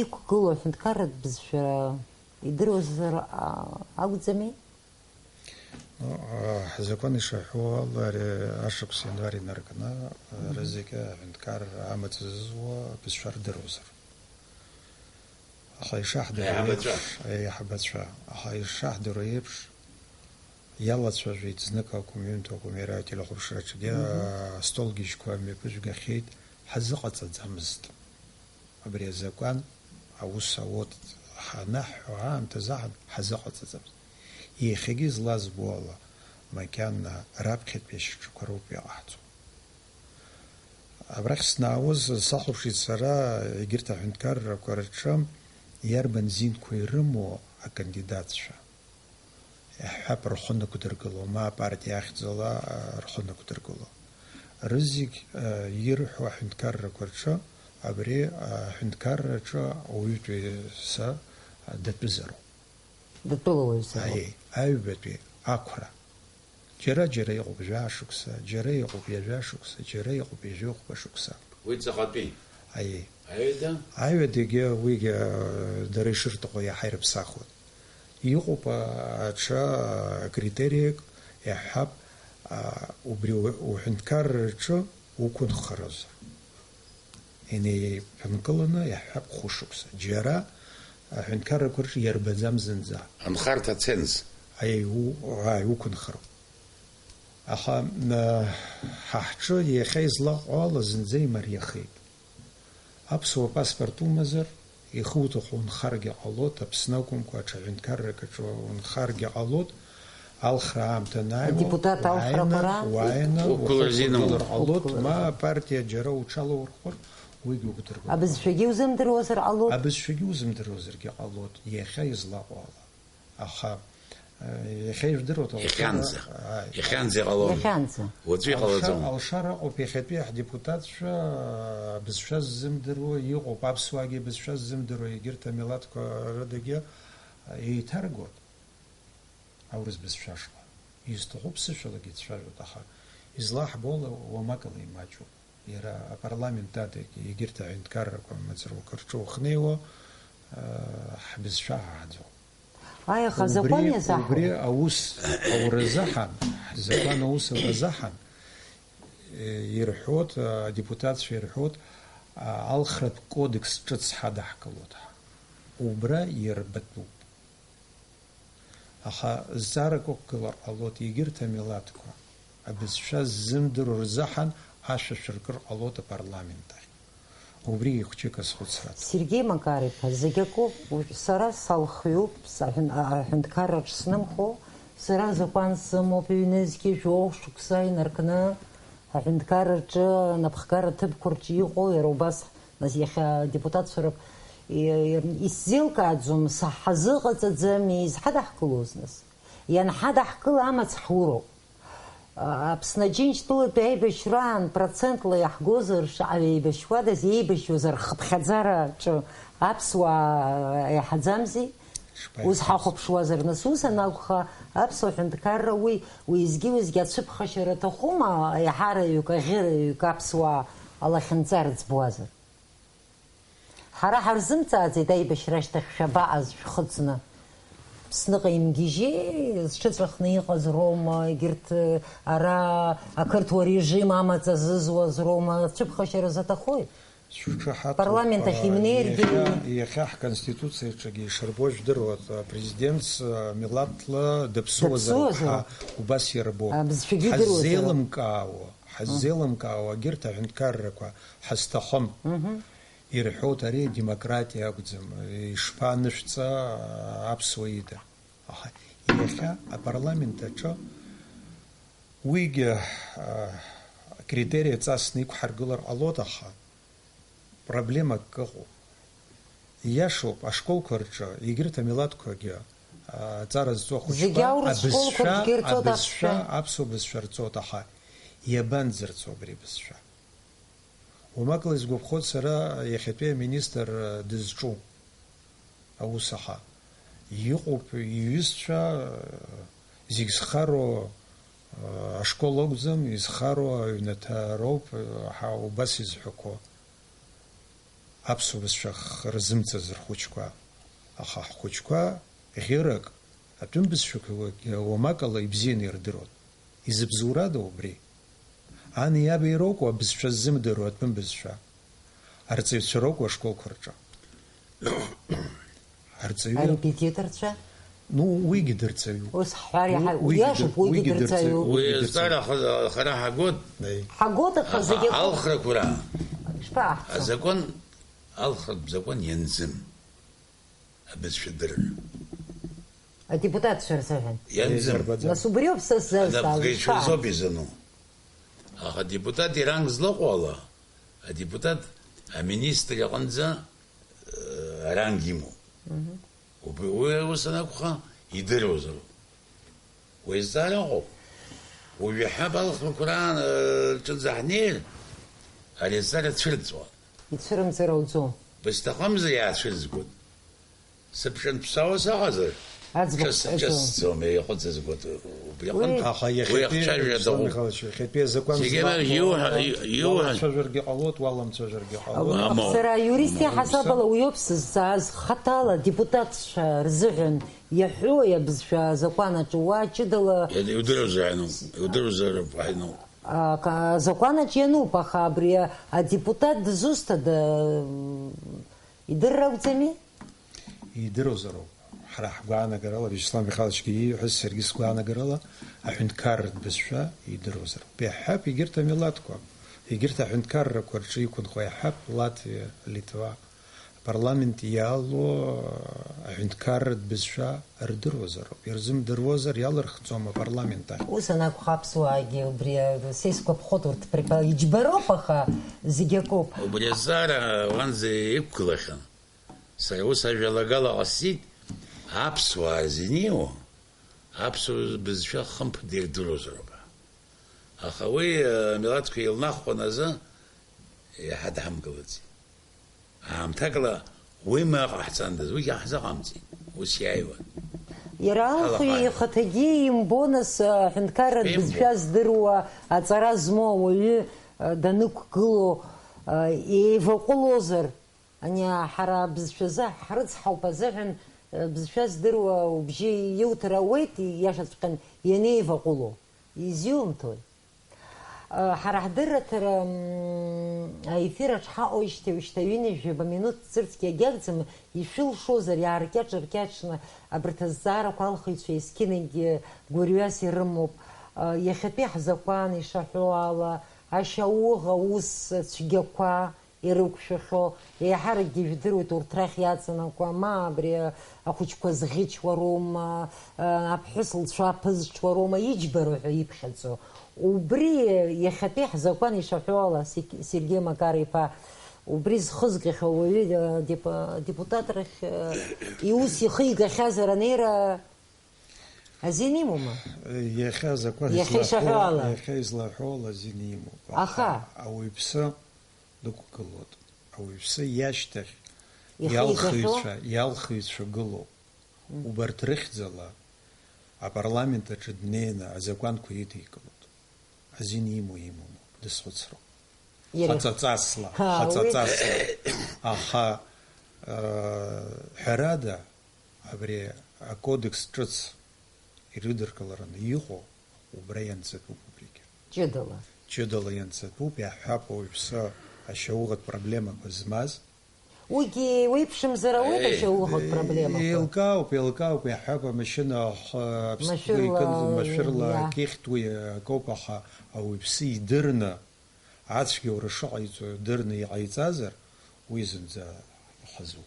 иқәгылоу аҳәынҭқарратә бызшәа идыруазар, а, акәӡами? Ну, а, ҳзакәан ишаҳәо ала, ари ашықәс ианвар инаркны, а, Мгм. рызегьы аҳәынҭқарра амаҵ зызуа бызшәа рдыруазар. Аха ишаҳдыруа Аиҳабацәа. еиԥш, аиҳабацәа, аха ишаҳдыруа еиԥш, иалацәажәеит знык акәым, ҩынтә акәым, иара ателехәаԥшраҿгьы Мгм. астолгьежьқәа мҩаԥыжәгахьеит, ҳазыҟаҵаӡамызт. Абри азакәан аус ауеит ҳанаҳҳәо аамҭазы ҳа-, ҳазыҟаҵаӡамызт. Иахьагьы излазбо ала, макьана раԥхьатәи ашьаҿақәа роуп иҟаҳҵо. Абрахь снаауаз сахәаԥшит сара, егьырҭ аҳәынҭқаррақәа рҿы иарбан зинқәа ирымоу акандидатцәа. Иаҳҳәап, рхы нықәдыргыло, ма апартиа ахьӡала, а, рхы нықәдыргыло. Рызегь, а, ирҳәо аҳәынҭқаррақәа рҿы, абри, а, аҳәынҭқарраҿы ауаҩытәыҩса, а, датәызароуп. Датәылауаҩзароуп. Аиеи, аҩбатәи ақәра. Џьара-џьара иҟоуп жәаа шықәса, џьара иҟоуп ҩажәа шықәса, џьара иҟоуп ҩажәи хәба шықәса. Уи ҵаҟатәи? Аиеи. Аҩада? Аҩадагьы уигьы, а, дара ишырҭаху иаҳа ирыԥсахуеит. Иҟоуп, а, аҽа, а, критериак, иаҳҳәап, а, убри у-, уҳәынҭқарраҿы уқәынхаразар. Инеиԥынкыланы, иаҳҳәап, хәышықәса. Џьара аҳәынҭқаррақәа рҿы иарбаӡам зынӡа. Анхарҭа ценз. Аи, у-, ааи, уқәынхароуп. Аха, а, ҳа ҳҿы иахьа излаҟоу ала зынӡа имариахеит. Аԥсуа паспорт умазар, ихуҭаху унхаргьы ҟалоит, Аԥсны акәымкәа, аҽа ҳәынҭқаррак аҿы унхаргьы ҟалоит, алхра аамҭа анааиуа, Адепутат алхрақәа уааины, раан? уааины, Уқәгылар ухы азин амоуп. уқәгылар ҟалоит, Уқәгылар. ма апартиа џьара уҽалаурхәыр, уигьы угәдыргылоит. Абызшәагьы узымдыруазар ҟалоит? Абызшәагьы узымдыруазаргьы ҟалоит, иахьа излаҟоу ала. Аха, э, иахьа ижәдыруа ҭоурых Иахьанӡа. Ааи. Иахьанӡа иҟалон. Иахьанӡа. Уаҵәы Алша-, иҟалаӡом. Алшара ыҟоуп, иахьатәи ҳдепутатцәа, э, бызшәа ззымдыруа иҟоуп, аԥсуаагьы бызшәа ззымдыруа, егьырҭ амилаҭқәа рыдагьы, э, еиҭаргоит аурыс бызшәа ашҟа. Изҭаху ԥсышәалагьы ицәажәоит, аха излаҳбо ала уамак ала имаҷуп. Иара апарламент адагьы, егьырҭ аҳәынҭқаррақәа мацароук рҿы уахнеиуа, э, ҳбызшәа ҳаҳаӡом. Аиаха, Убри, азакәан иазаҳуа? Убри аус ауразы ҳан, ҳзакәан аус ауразы ҳан, э, ирҳәоит, э, адепутатцәа ирҳәоит, а, алхратә кодекс ҿыц ҳадаҳкылоит ҳәа. Убра ирбатәуп. Аха зҵаарак ықәгылар ҟалоит, егьырҭ амилаҭқәа абызшәа ззымдыруа рзыҳәан ашәа шәыркыр ҟалоит апарламент ахь. Убри ихәҷык азхәыцра аҭахуп. Сергеи Макар-иԥа, зегь акоуп, уажә сара салхҩуп, саҳәын-, а-, аҳәынҭқарраҿ снымхо, сара азакәан сымоуп, ҩнызқьи жәохә шықәса инаркны аҳәынҭқарраҿы, анапхгара ҭыԥқәа рҿы иҟоу, иара убас, нас иахьа адепутатцәа рык-, и-, и-, исзеилкааӡом, саҳ-, ҳазыҟаҵаӡами, изҳадаҳкылоз, нас? Ианҳадаҳкыла амаҵ ҳуроуп. А-, Аԥсны Аџьынџьтәылатәи аибашьраан процентла иаҳгозар, шаҟаҩ еибашьуадаз, еибашьуазар, хыԥхьаӡараҿы аԥсуаа иаҳаӡамзи? Шԥа Ус иаҳҳәаз? Ҳахәаԥшуазар, нас ус анакәха, аԥсуа ҳәынҭқарра уи, уеизгьы-уеизгьы ацәыԥхашьара аҭахума, аиҳараҩык, аӷьыраҩык аԥсуаа алахьынҵа рыӡбуазар? Ҳара ҳарзымҵааӡеит аибашьра ашьҭахь шәабаҟаз шәхыҵны. Аԥсныҟа имгьежьи, зҽыҵәахны иҟаз роума, егьырҭ, ара ақырҭуа режим амаҵ азызуаз роума, ацәыԥхашьара заҭахои? Шәҽаҳаҭоуп, Парламент ахь а, имнеиргьы. Иахьа, иахьа ҳконституциаҿгьы ишарбо жәдыруа, а, президентс, а, милаҭла даԥсуазароуп Даԥсуазароуп. Ҳәа убас ирбо. А, бызшәагьы идыруазароуп. Ҳаззеилымкаауа, ҳаззеилымкаауа, егьырҭ аҳәынҭқаррақәа ҳазҭахым. Мгм. Ирҳәоит, ари адемократиа акәӡам, ишԥанышәҵа аԥсуа ида. Аха иахьа апарламент аҿы уигьы, а, акритериа ҵасны иқәҳаргылар ҟалоит, аха проблемак ыҟоуп. Ииашоуп, ашколқәа рҿы егьырҭ амилаҭқәагьы Аҵара зҵо ахәыҷқәа, зегьы аурыс школқәа абызшәа, рҿгьы рҵоит абызшәа, аԥсшәа. Аԥсуа бызшәа рҵоит, аха иабанӡарҵо абри абызшәа? Уамакла исгәаԥхоит сара иахьатәи аминистр, э, дызҿу аус, аха иҟоуп иҩызцәа, э, зегь зхароу, э, ашкол акәӡам, изхароу аҩнаҭа роуп, э, ҳа убас изҳәақәо. Аԥсуа бызшәа х-, рзымҵаз рхәыҷқәа. Аха ҳхәыҷқәа ӷьырак атәым бызшәақәагьы уамакала ибзианы ирдыруан. Изыбзоурада убри? Ани иаби роуку абызшәа ззымдыруа атәым бызшәа? Арҵаҩцәа роуку ашколқәа рҿы. Арҵаҩы. Арепетиторцәа? Ну, уигьы дырҵаҩуп. Ус ҳҳәар иаҳа-, Ну, уигьы иашоуп, дыр-, уигьы уигьы дырҵаҩуп. дырҵаҩуп. Уи Уигьы азҵаара дырҵаҩуп. ха-, хара ҳагоит. Аи. Ҳагоит, аха Аха зегьы акоуп. алхрақәа раа. Ишԥаҳцо? Азакәан, алхратә закәан ианӡым. Абызшәа дырра. Адепутатцәа рзыҳәан. Ианӡым. Иарбаӡом. Нас убриоуп са сзазҵааз, Анапхгаҩцәа ишԥа? рзоуп изану. Аха адепутат иранг злаҟоу ала, адепутат аминистр иҟынӡа, э, аранг имоуп. Мгм. Убри, уи ус анакәха, идыруазароуп. Уи азҵаара ыҟоуп. Уажәы ҳаб алхрақәа раан, э, рҿынӡа ҳнеир, ари азҵаара цәырҵуан. Ицәырымҵыр ауӡом. Бысҭахымзар иаацәырызгоит. Сыԥшын ԥсаауа саҟазар? Аӡбахә Ҿыс-, ҿысӡом, еихәыцызгоит убри Уи аҟынтә. Аха Уи иахьатәи, ахцәажәара Руслан даҟоуп. Михайлович, иахьатәи азакәан Зегьы злаҟоу, иу-, иу-, иуҳәа-, уламцәажәаргьы ҟалоит, уаламцәажәаргьы ҟалоит. Ауаа Амоу. Сара аиурист Амоу, иаҳасаб ала уиоуп сызҵааз, хаҭала адепутатцәа рзыҳәан иаҳәои абызшәа азакәан аҿы уа ҷыдала Иудыруазар ҳаҩноуп, иудыруазароуп ҳаҩноуп. А, ка-, азакәан аҿы иануп, аха абри а-, адепутат дызусҭада, м, идырра акәӡами? Идыруазароуп. Ҳара ҳгәаанагарала, Виачеслав Михайловичгьы ииҳәаз, саргьы сгәаанагарала, аҳәынҭқарратә бызшәа идыруазароуп. Иаҳҳәап, егьырҭ амилаҭқәа, егьырҭ аҳәынҭқаррақәа рҿы иқәынхо иаҳҳәап, Латвиа, Литва, апарламент иалоу аҳәынҭқарратә бызшәа рдыруазароуп. Ирзымдыруазар, иалырхӡом апарламент ахь. Ус анакәха, аԥсуаагьы убри, а, са исгәаԥхоит, урҭ препа-, иџьбароуп, аха зегь акоуп. Убри азҵаара уанӡа иқәгылахьан. Сара ус ажәалагала ҟасҵеит, аԥсуаа рзы инеиуа, аԥсуа бызшәа хымԥада ирдыруазароуп ҳәа. Аха уи, э, амилаҭқәа еилнахуан азы иаҳа дҳамгылаӡеит. Аамҭакала уи ма ҟаҳҵандаз, уигьы ҳзыҟамҵеит, ус иааиуан. Иара алхҩы Ҳалаҟаҩ. ихаҭагьы имбо, нас, аҳәынҭқарратә Имбо. бызшәа здыруа, аҵара змоу ауаҩы, э, данықәгыло, э, еиваҟәылозар, ани ҳара бызшәазы ҳрыцҳауп азыҳәан, э, бызшәа здыруа убжьы иуҭар ауеит, ииашаҵәҟьан ианеиваҟәыло. Изиумҭои? Ҳара ҳдырраҭара, м, аефир аҿы ҳаҟоижьҭеи уажәшьҭа ҩынҩажәаба минуҭ ҵырцгьы агьагӡам, ишәылшозар, иааркьаҿ-ааркьаҿны абарҭ азҵаарақәа алхыҩцәа есқьынагьы гәырҩас ирымоуп. Иахьатәи ҳзакәан ишаҳәо ала, ашьауӷа ус цәгьақәа ирықәшәахьоу, еиҳаракгьы ижәдыруеит урҭ рахь иаҵанакуа, ма абри ахәыҷқәа зӷьычуа роума, аԥҳәыс лцәа аԥызҽуа роума, иџьбароу ҳәа иԥхьаӡо. Убри иахьатәи ҳзакәан ишаҳәо ала, Сек-, Сергеи Макар-иԥа, убри зхызгахьоу ауаҩы, э, деп-, депутатрахь, э, иус ихигахьазар анеира азин имоума? Иахьа азакәан Иахьа излаҳәо, ишаҳәо ала. Иахьа излаҳәо ала азин имоуп. Аха? Ауаҩԥсы дықәгылоит. Ауаҩԥсы иашьҭахь Ихигахьоу? иалхыҩцәа, иалхыҩцәа гылоуп. Мм. Убарҭ рыхьӡала апарламент аҿы днеины азакәанқәа идикылоит. Азин имоу имоума, дысхәыцроуп. Иара Хаҵаҵасла, Ҳа, уи хаҵаҵасла. Аха, э, ҳәарада, абри акодекс ҿыц ирыдыркылараны иҟоу убра ианҵатәуп убригьы. Ҷыдала. Ҷыдала ианҵатәуп, иаҳҳәап, ауаҩԥсы ашьауӷатә проблемақәа змаз. Уигьы еиуеиԥшымзар ауеит Еи, ашьауӷатә проблемақәа. еилкаауп, еилкаауп, иаҳҳәап, амашьына ахы аԥстәқәа Машәырла, икын, машәырла иа. акы ихьт, уи акоуп, аха ауаҩԥсы идырны, ацәгьоура шыҟаиҵо дырны иҟаиҵазар, уи зынӡа ихазуп.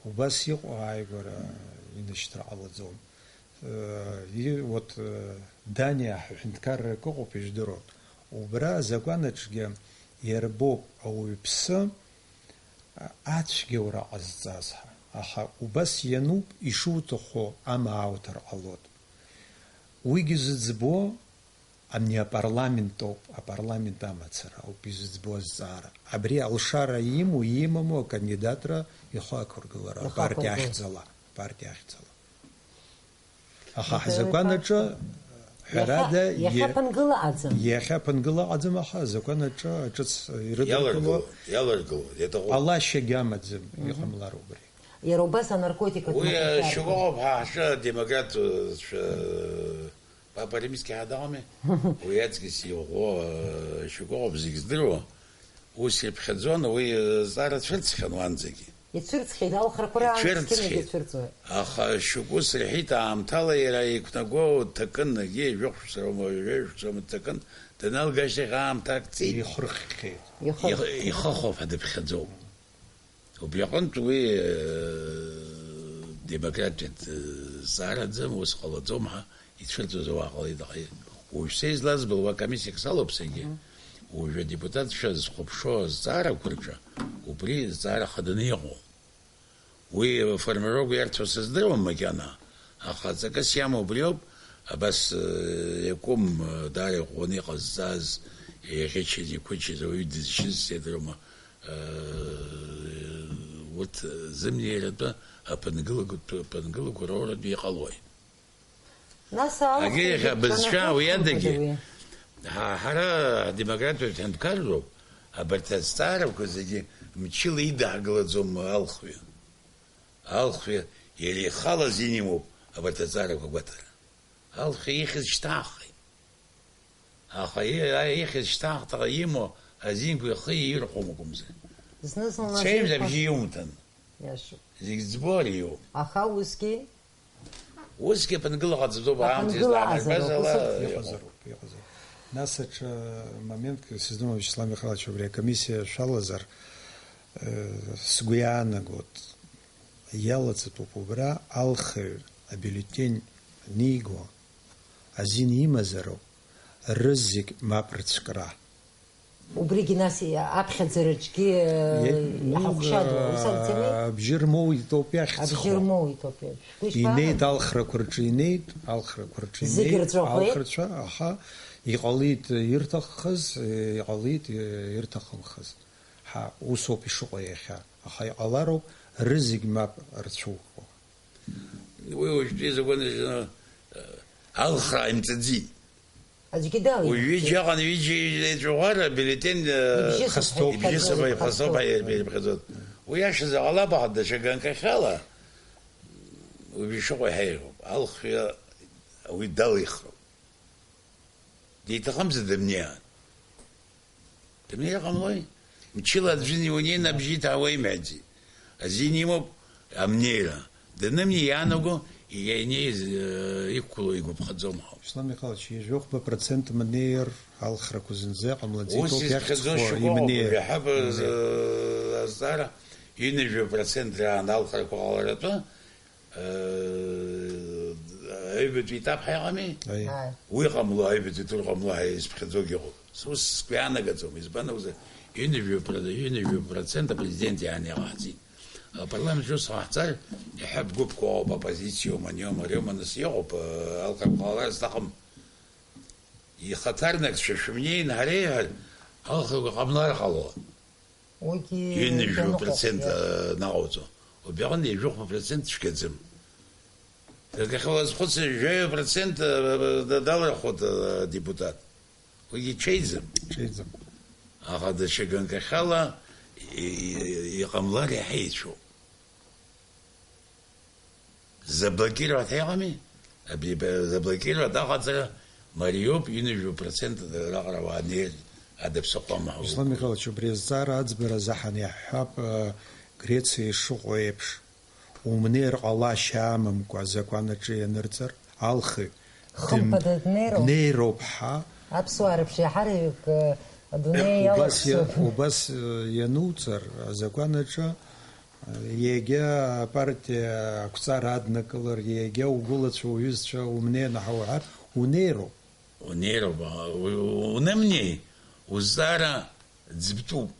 Убас иҟоу ааигәара инашьҭыр ҟалаӡом. Э, и-, вот, э, Даниа ҳәынҭқаррак ыҟоуп, ижәдыруа. Убра азакәанаҿгьы иарбоуп ауаҩԥсы, а, ацәгьоура ҟазҵаз ҳәа. Аха убас иануп, ишуҭаху амаа ауҭар ҟалоит. Уигьы зыӡбо ани апарламент ауп, апарламент амацара ауп изыӡбо азҵаара. Абри алшара имоу, имаму акандидатра ихы ақәыргылара, ихы апартиа ақәыргыл- ахьӡала, апартиа ахьӡала. Аха ҳзакәан аҿы, ҳәарада, иахьа, иахьа ԥынгыла аӡам. Иахьа ԥынгыла аӡам, аха азакәан аҿы аҿыц ирыдыркыло. Иаларгылоит, иаларгылоит, иаҭахуп. Ҟалашьагьы амаӡам, мгм, иҟамлар убри. Иара убас анаркотикатә уи, маҭәашьарқәа. Шьоукы ыҟоуп, ҳа ҳҿы адемократцәа, Папа Римский ҳәа дыҟами? Уи аҵкыс иӷәӷәоу, э, Шьоукы ыҟоуп, зегь здыруа. Ус иԥхьаӡон, уи, э, зҵаара цәырҵхьан уанӡагьы. Ицәырҵхьеит, алхрақәа раан Ицәырҵхьеит. Зқьынагьы цәырҵуеит. Аха Шьоукы ус рҳәеит, аамҭала иара иқәнагоу дҭакын, егьи жәохә шықәса роума, жәаҩа шықәса роума дҭакын, даналга ашьҭахь аамҭа акҵеит. Ихырххьеит. Ихырххьеит. Ихы-, ихыхәап ҳәа дыԥхьаӡоуп. Убри аҟынтә уи, э, демократиатә, э, зҵаараӡам, ус ҟалаӡом ҳәа ицәырҵуаз ауаа ҟалеит, аха уажә са излазбо, уа комиссиак салоуп саргьы. Мгм. Уажәы адепутатцәа зхәаԥшуа азҵаарақәа рҿы убри зҵаара хаданы иҟоуп. Уи формировка иарҭо сыздыруам макьана, аха аҵакыс иамоу убриоуп, абас, э, иакәым, э, даара иӷәӷәаны иҟазҵаз, иӷьычыз, иқәычыз, ауаҩы дызшьыз сеидыруама, э, урҭ зымнеиратәы аԥынгылақәа, аԥынгылақәа роуратәы иҟалоит. Нас алахәгьы Агьырахь абызшәа уи адагьы, уи. Ҳа-, ҳара адемократиатә ҳәынҭқарроуп, абарҭ азҵаарақәа зегьы мчыла идаҳгылаӡом алхҩы. Алхҩы иара ихала азин имоуп абарҭ азҵаарақәа агәаҭара. Алхҩы ихьӡ шьҭаҳхит. Аха и-, а-, ихьӡ шьҭаҳҭара имоу азинқәа ихы иирхәом акәымзар. Зны-зынла Цәеимз азинқәа абжьы иумҭан. Иашоуп. Зегь ӡбо ари иоуп. Аха усгьы Усгьы аԥынгыла ҟаҵатәуп, аамҭа Аԥынгыла излаанарбаз ҟазароуп, ала ус ыҟоуп. Иҟазароуп, иҟазароуп. Нас аҿы моментк сыздыруам, Вячеслав Михайлович, убри акомиссиа шәалазар, э, сгәы иаанагоит, иалаҵатәуп убра алхаҩ абиуллетень аниго, азин имазароуп, рызегь мап рыцәкра. Убригьы нас аԥхьаӡараҿгьы, Е, ну, иҳахәшьадоу, ус акәӡами? Абжьы рмоуит ауп иахьӡхо. Абжьы рмоуит ауп иахьӡ-, шәгәы ишԥааҳәо? Инеит алхрақәа рҿы, инеит, алхрақәа рҿы Зегь инеит, рҵәахуеит? Алхрацәа, аха, иҟалеит ирҭаххаз, иҟалеит ирҭахымхаз. Ҳа, усоуп ишыҟоу иахьа. Аха иҟалароуп рызегь мап рцәукуа. Уи уажәтәи изакәан аҿы, э, алхра имҵаӡеит. Аӡәгьы далихӡеит. Уажәы ҩыџьа ыҟан, ҩыџьа еицәыӷәӷәар, абиуллетень, э, Ибжьысуп ҳәа ибжьысуп ҳәа иԥхасоуп, иԥхасоуп ҳәа ҳәа ирԥхьаӡоит. Уи иашазы ҟалап, аха даҽа ганкахьала уажәы ишыҟоу иҳаиӷьуп. Алхҩы уи далихроуп. Диҭахымзар дымнеиаан. Дымнеир ҟамлои? Мчыла аӡәы иунеин абжьы иҭаауа имҳәаӡеит. Азин имоуп амнеира. Данымнеи иаанаго, иара инеиз, э, иқәгылоу игәаԥхаӡом ҳәа. Руслан Михайлович, ҩажәихәба процент мнеир алхрақәа зынӡа иҟамлаӡеит, Ус ауп изԥхьаӡо иахьӡхо шьоук ыҟоуп, имнеир. Уажәы ҳаб-, Мнеир. Э, азҵаара, ҩынҩажәа процент раан алхрақәа ҟаларатәы, Э, аҩбатәи етап ҳәа иҟами? Аи. Ааи. Уи ҟамло, аҩбатәи тур ҟамло ҳәа изԥхьаӡогьы ыҟоуп. Ус сгәы иаанагаӡом, избан акәзар, ҩынҩажәа про-, ҩынҩажәа процент апрезидент иааны иҟаҳҵеит. Апарламент ус ҟаҳҵар, иаҳа бгәыԥ кәаауп, оппозициоума, аниоума, ариоума, нас иҟоуп, э, алхра ҟалар зҭахым. Ихаҭарнакцәа шәымнеин ҳареиҳәар, алхрақәа ҟамлар ҟалон. Уигьы Ҩынҩажәа даныҟоуп, процент, иа- э, наҟауҵо. Убри аҟынтә ҩажәихәба процент цәгьаӡам. Дагахьала азхәыцра жәаҩа процент, э, да-, далырхуеит, э, адепутат. Уигьы ҽеиӡам. Ҽеиӡам. Аха даҽа ганкахьала и-, и-, иҟамлар иаҳа еицәоуп. Заблокировать ҳәа иҟами? Абри ба-, заблокировать аҟаҵара мариоуп, ҩынҩажәа процент раҟара ауаа неир ада ԥсыхәа амаҳауп. Руслан Михайлович, убри азҵаара аӡбара азы ҳаниаҳҳәап, э, Грециа ишыҟоу еиԥш, умнеир ҟалашьа амамкәа азакәан аҿы ианырҵар, алхи Хымԥада дым-, днеироуп. Днеироуп ҳәа. Аԥсуаа рыбжеиҳараҩык, э, адунеи Убас иа-, иалаԥсоуп. Убас, э, иануҵар, азакәан аҿы Егьа апартиа ақәҵара аднакылар, егьа угәылацәа, уҩызцәа умнеины ҳауҳәар, унеироуп. Унеироуп, а, у-, у-, унымнеи, узҵаара ӡбтәуп.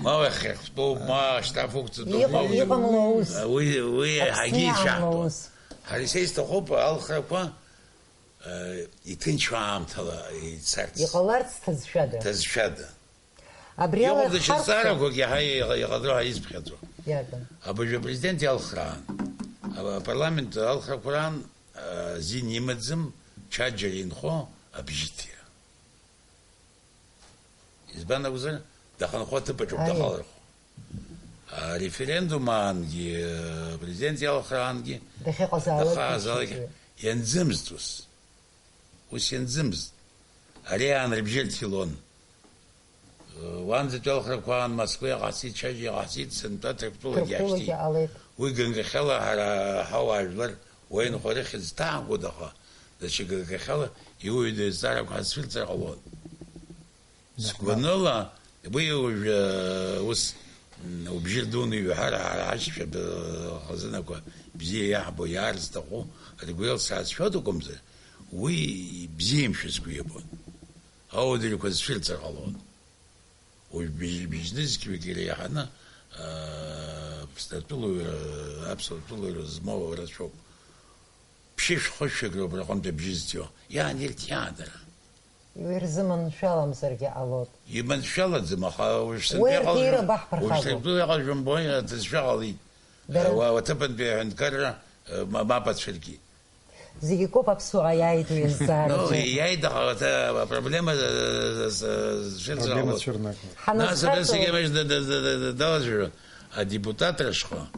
Ма уи ахьхьтәоуп, ма ашьҭаф уқәҵатәуп, ма Иҟам-, уи, иҟамло аус. Уи, уи еиҳагьы Аԥсны иаҳмоуа ишаҳҭо. Ус. Ҳара исеисҭахуп алхрақәа, э, иҭынчу аамҭала ицарц. Иҟаларц ҭыӡшәада. Ҭыӡшәада. Абри ала Иҟоуп даҽа иаҳҳархәо. Зҵаарақәак иаҳа иҟ-, иҟадроу ҳаизԥхьаӡо. Иарбан? Абыржәы апрезидент иалхраан. Ап-, апарламент алхрақәа раан, э, азин имаӡам, ҽаџьара инхо абжьыҭира. Избан акәзар, даханхо аҭыԥ аҿоуп Аиеи. дахалырхуа. Ареферендум аангьы, апрезидент иалхраангьы, Дахьыҟазаалак дахаазаалак иҽыжәлоит. Ианӡымызт ус. Ус ианӡымызт. Ари аан рыбжьы рҭилон. Уанӡатәи алхрақәа аан Москва иҟаҳҵеит, Чача иҟаҳҵеит, сынтәа Ҭырқәтәылагьы Ҭырқәтәылагьы иаашьҭит. Ҟалеит. Уи ганкахьала ҳара ҳауаажәлар уа инхо рыхьӡ ҭаҳгоит, аха даҽа ганкахьала иуаҩ дызҵаарақәа ҳазцәырҵыр ҟалон. Сгәаныла, уи уажәы ус, м, убжьы рдуны иҩҳәар, ҳара ҳашьцәа б-, хазынақәа бзиа иаҳбо, иаарзҭаху ргәеилсра ацәшәоит акәымзар, уи бзиамшәа сгәы иабон. Ауадаҩқәа зцәырҵыр ҟалон. Уажә быжь-, быжьнызқьҩык иреиҳаны, аа, Аԥсны атәылауаҩра, аԥсуа атәылауаҩра змоу рацәоуп. Ԥшьышә-хәышәҩык роуп рҟынтә абжьы зҭиуа. Иаанирҭиаан дара. Уи рзыманшәаламзаргьы ҟалоит. Иманшәалаӡам, аха уажә Уи сынтәа иҟалжәо, рҭиира баҳԥырхагоуп. Уажә сынтәа иҟалжәо мбои, аҭыӡшәа ҟалеит. Дара Уа-, уаҭыԥантәи аҳәынҭқарра, э, ма-, мап ацәыркит. Зегь акоуп аԥсуаа иааит уи Ну, азҵаараҿы. иааит, аха уаҭа апроблема, э, э, э, зшәырҵра Проблема ҟалоит. цәырнагоит. Нас абра Ҳаназхаҵо- зегьы амаҷ да-, да-, да-, да-, далазыжәуа, адепутатра шҟа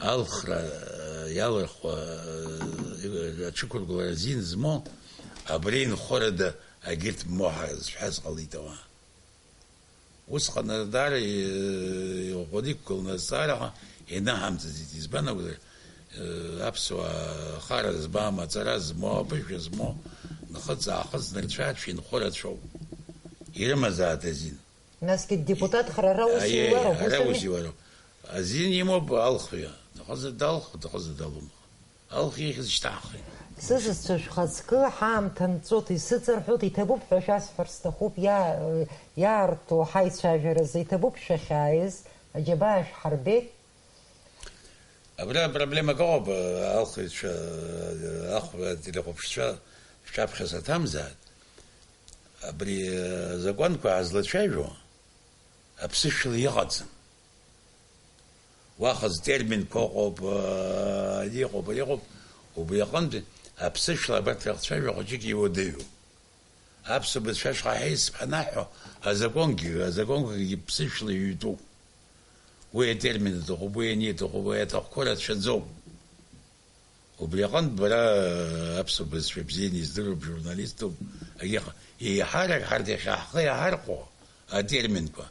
алхра, э, иалырхуа, э, аҽықәыргылара азин змоу, абри инхорада агьырҭ моҳа зҳәаз ҟалеит ауаа. Усҟан даара, э, иӷәӷәаны иқәгыланы азҵаара ианаҳамҵаӡеит. Избан акәзар, э, аԥсуаа хара змам, аҵара змоу, аԥышәа змоу, нхыҵ-аахыҵ нырцәы-ааҵәа инхо рацәоуп. Ирымазааит азин. Насгьы депутатхра ара ус Аиеи, иуароуп, ара ус ами? ус иуароуп. Азин имоуп алхҩы. Дахызар далху, дахызар далумху. Алхы ихьӡ шьҭаҳхит. Сызцәа шәхаҵкы, ҳаамҭа нҵәоит, исыҵарҳәоит, иҭабуп ҳәа шәасҳәар сҭахуп, иа-, иаарту ҳаицәажәаразы иҭабуп шәахьааиз, аџьабаа шәҳарбеит. Абра проблемак ыҟоуп, алхыҩцәа, ахәба телехәаԥшцәа шәаԥхьа саҭамзааит. Абри азакәанқәа ҳазлацәажәо аԥсышәала иҟаӡам. Уаҟа зтерминқәа ыҟоуп, аа, ари ыҟоуп, ари ыҟоуп, убри аҟынтә аԥсышәала абарҭ рахцәажәа хәыҷык иуадаҩуп. Аԥсуа бызшәа шҟа ҳаисп ҳанаҳҳәо, азакәангьы, азакәанқәагьы ԥсышәала иҩтәуп. Уи атермин аҭахуп, уи ани аҭахуп, уи аҭахқәа рацәаӡоуп. Убри аҟынтә бара аԥсуа бызшәа бзианы издыруа бжурналиступ, агьаҟ-, еиҳарак ҳарҭ иахьа ҳхы иаҳархәо атерминқәа,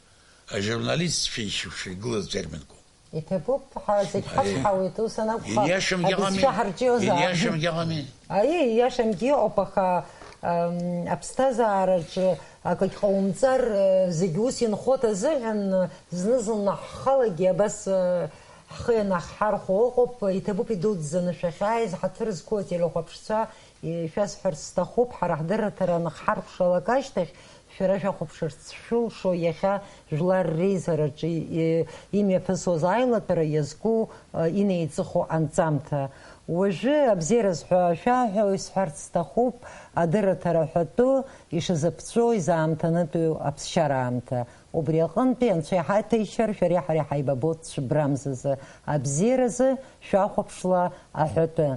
ажурналистцәа ишьақәшәа игылаз атерминқәа. Иҭабуп, ҳа-, зегь Аиеи. ҳацҳауеит, ус анакәха, Иниашамгьы ыҟами, абызшәа ҳарҿиозаап. Иниашамгьы ыҟами. Аиеи, ииашамгьы ыҟоуп, аха, ам, аԥсҭазаараҿы акагь ҟаумҵар, э, зегь ус инхоит азыҳәан, зны-зынла ҳхалагьы абас, э, ҳхы ианаҳҳархәо ыҟоуп, иҭабуп идуӡӡаны шәахьааиз, ҳаҭыр зқәу ателехәаԥшцәа, шәасҳәарц сҭахуп, ҳара ҳдырраҭара аныхҳаркәшалак ашьҭахь, шәара шәахәаԥшырц шәылшо иахьа Жәлар реизараҿы, и-, имҩаԥысуаз аилатәара иазку, э, инеиҵыху анҵамҭа. Уажәы абзиараз ҳәа шәаҳәо исҳәарц сҭахуп, адырраҭара ҳәатәы ишазыԥҵәо изаамҭанытәу аԥсшьара аамҭа. Убри аҟынтәи Анцәа иҳаҭәеишьар, шәареи ҳареи ҳаибабоит цәыббрамзазы, абзиаразы шәахәаԥшла аҳәатәы.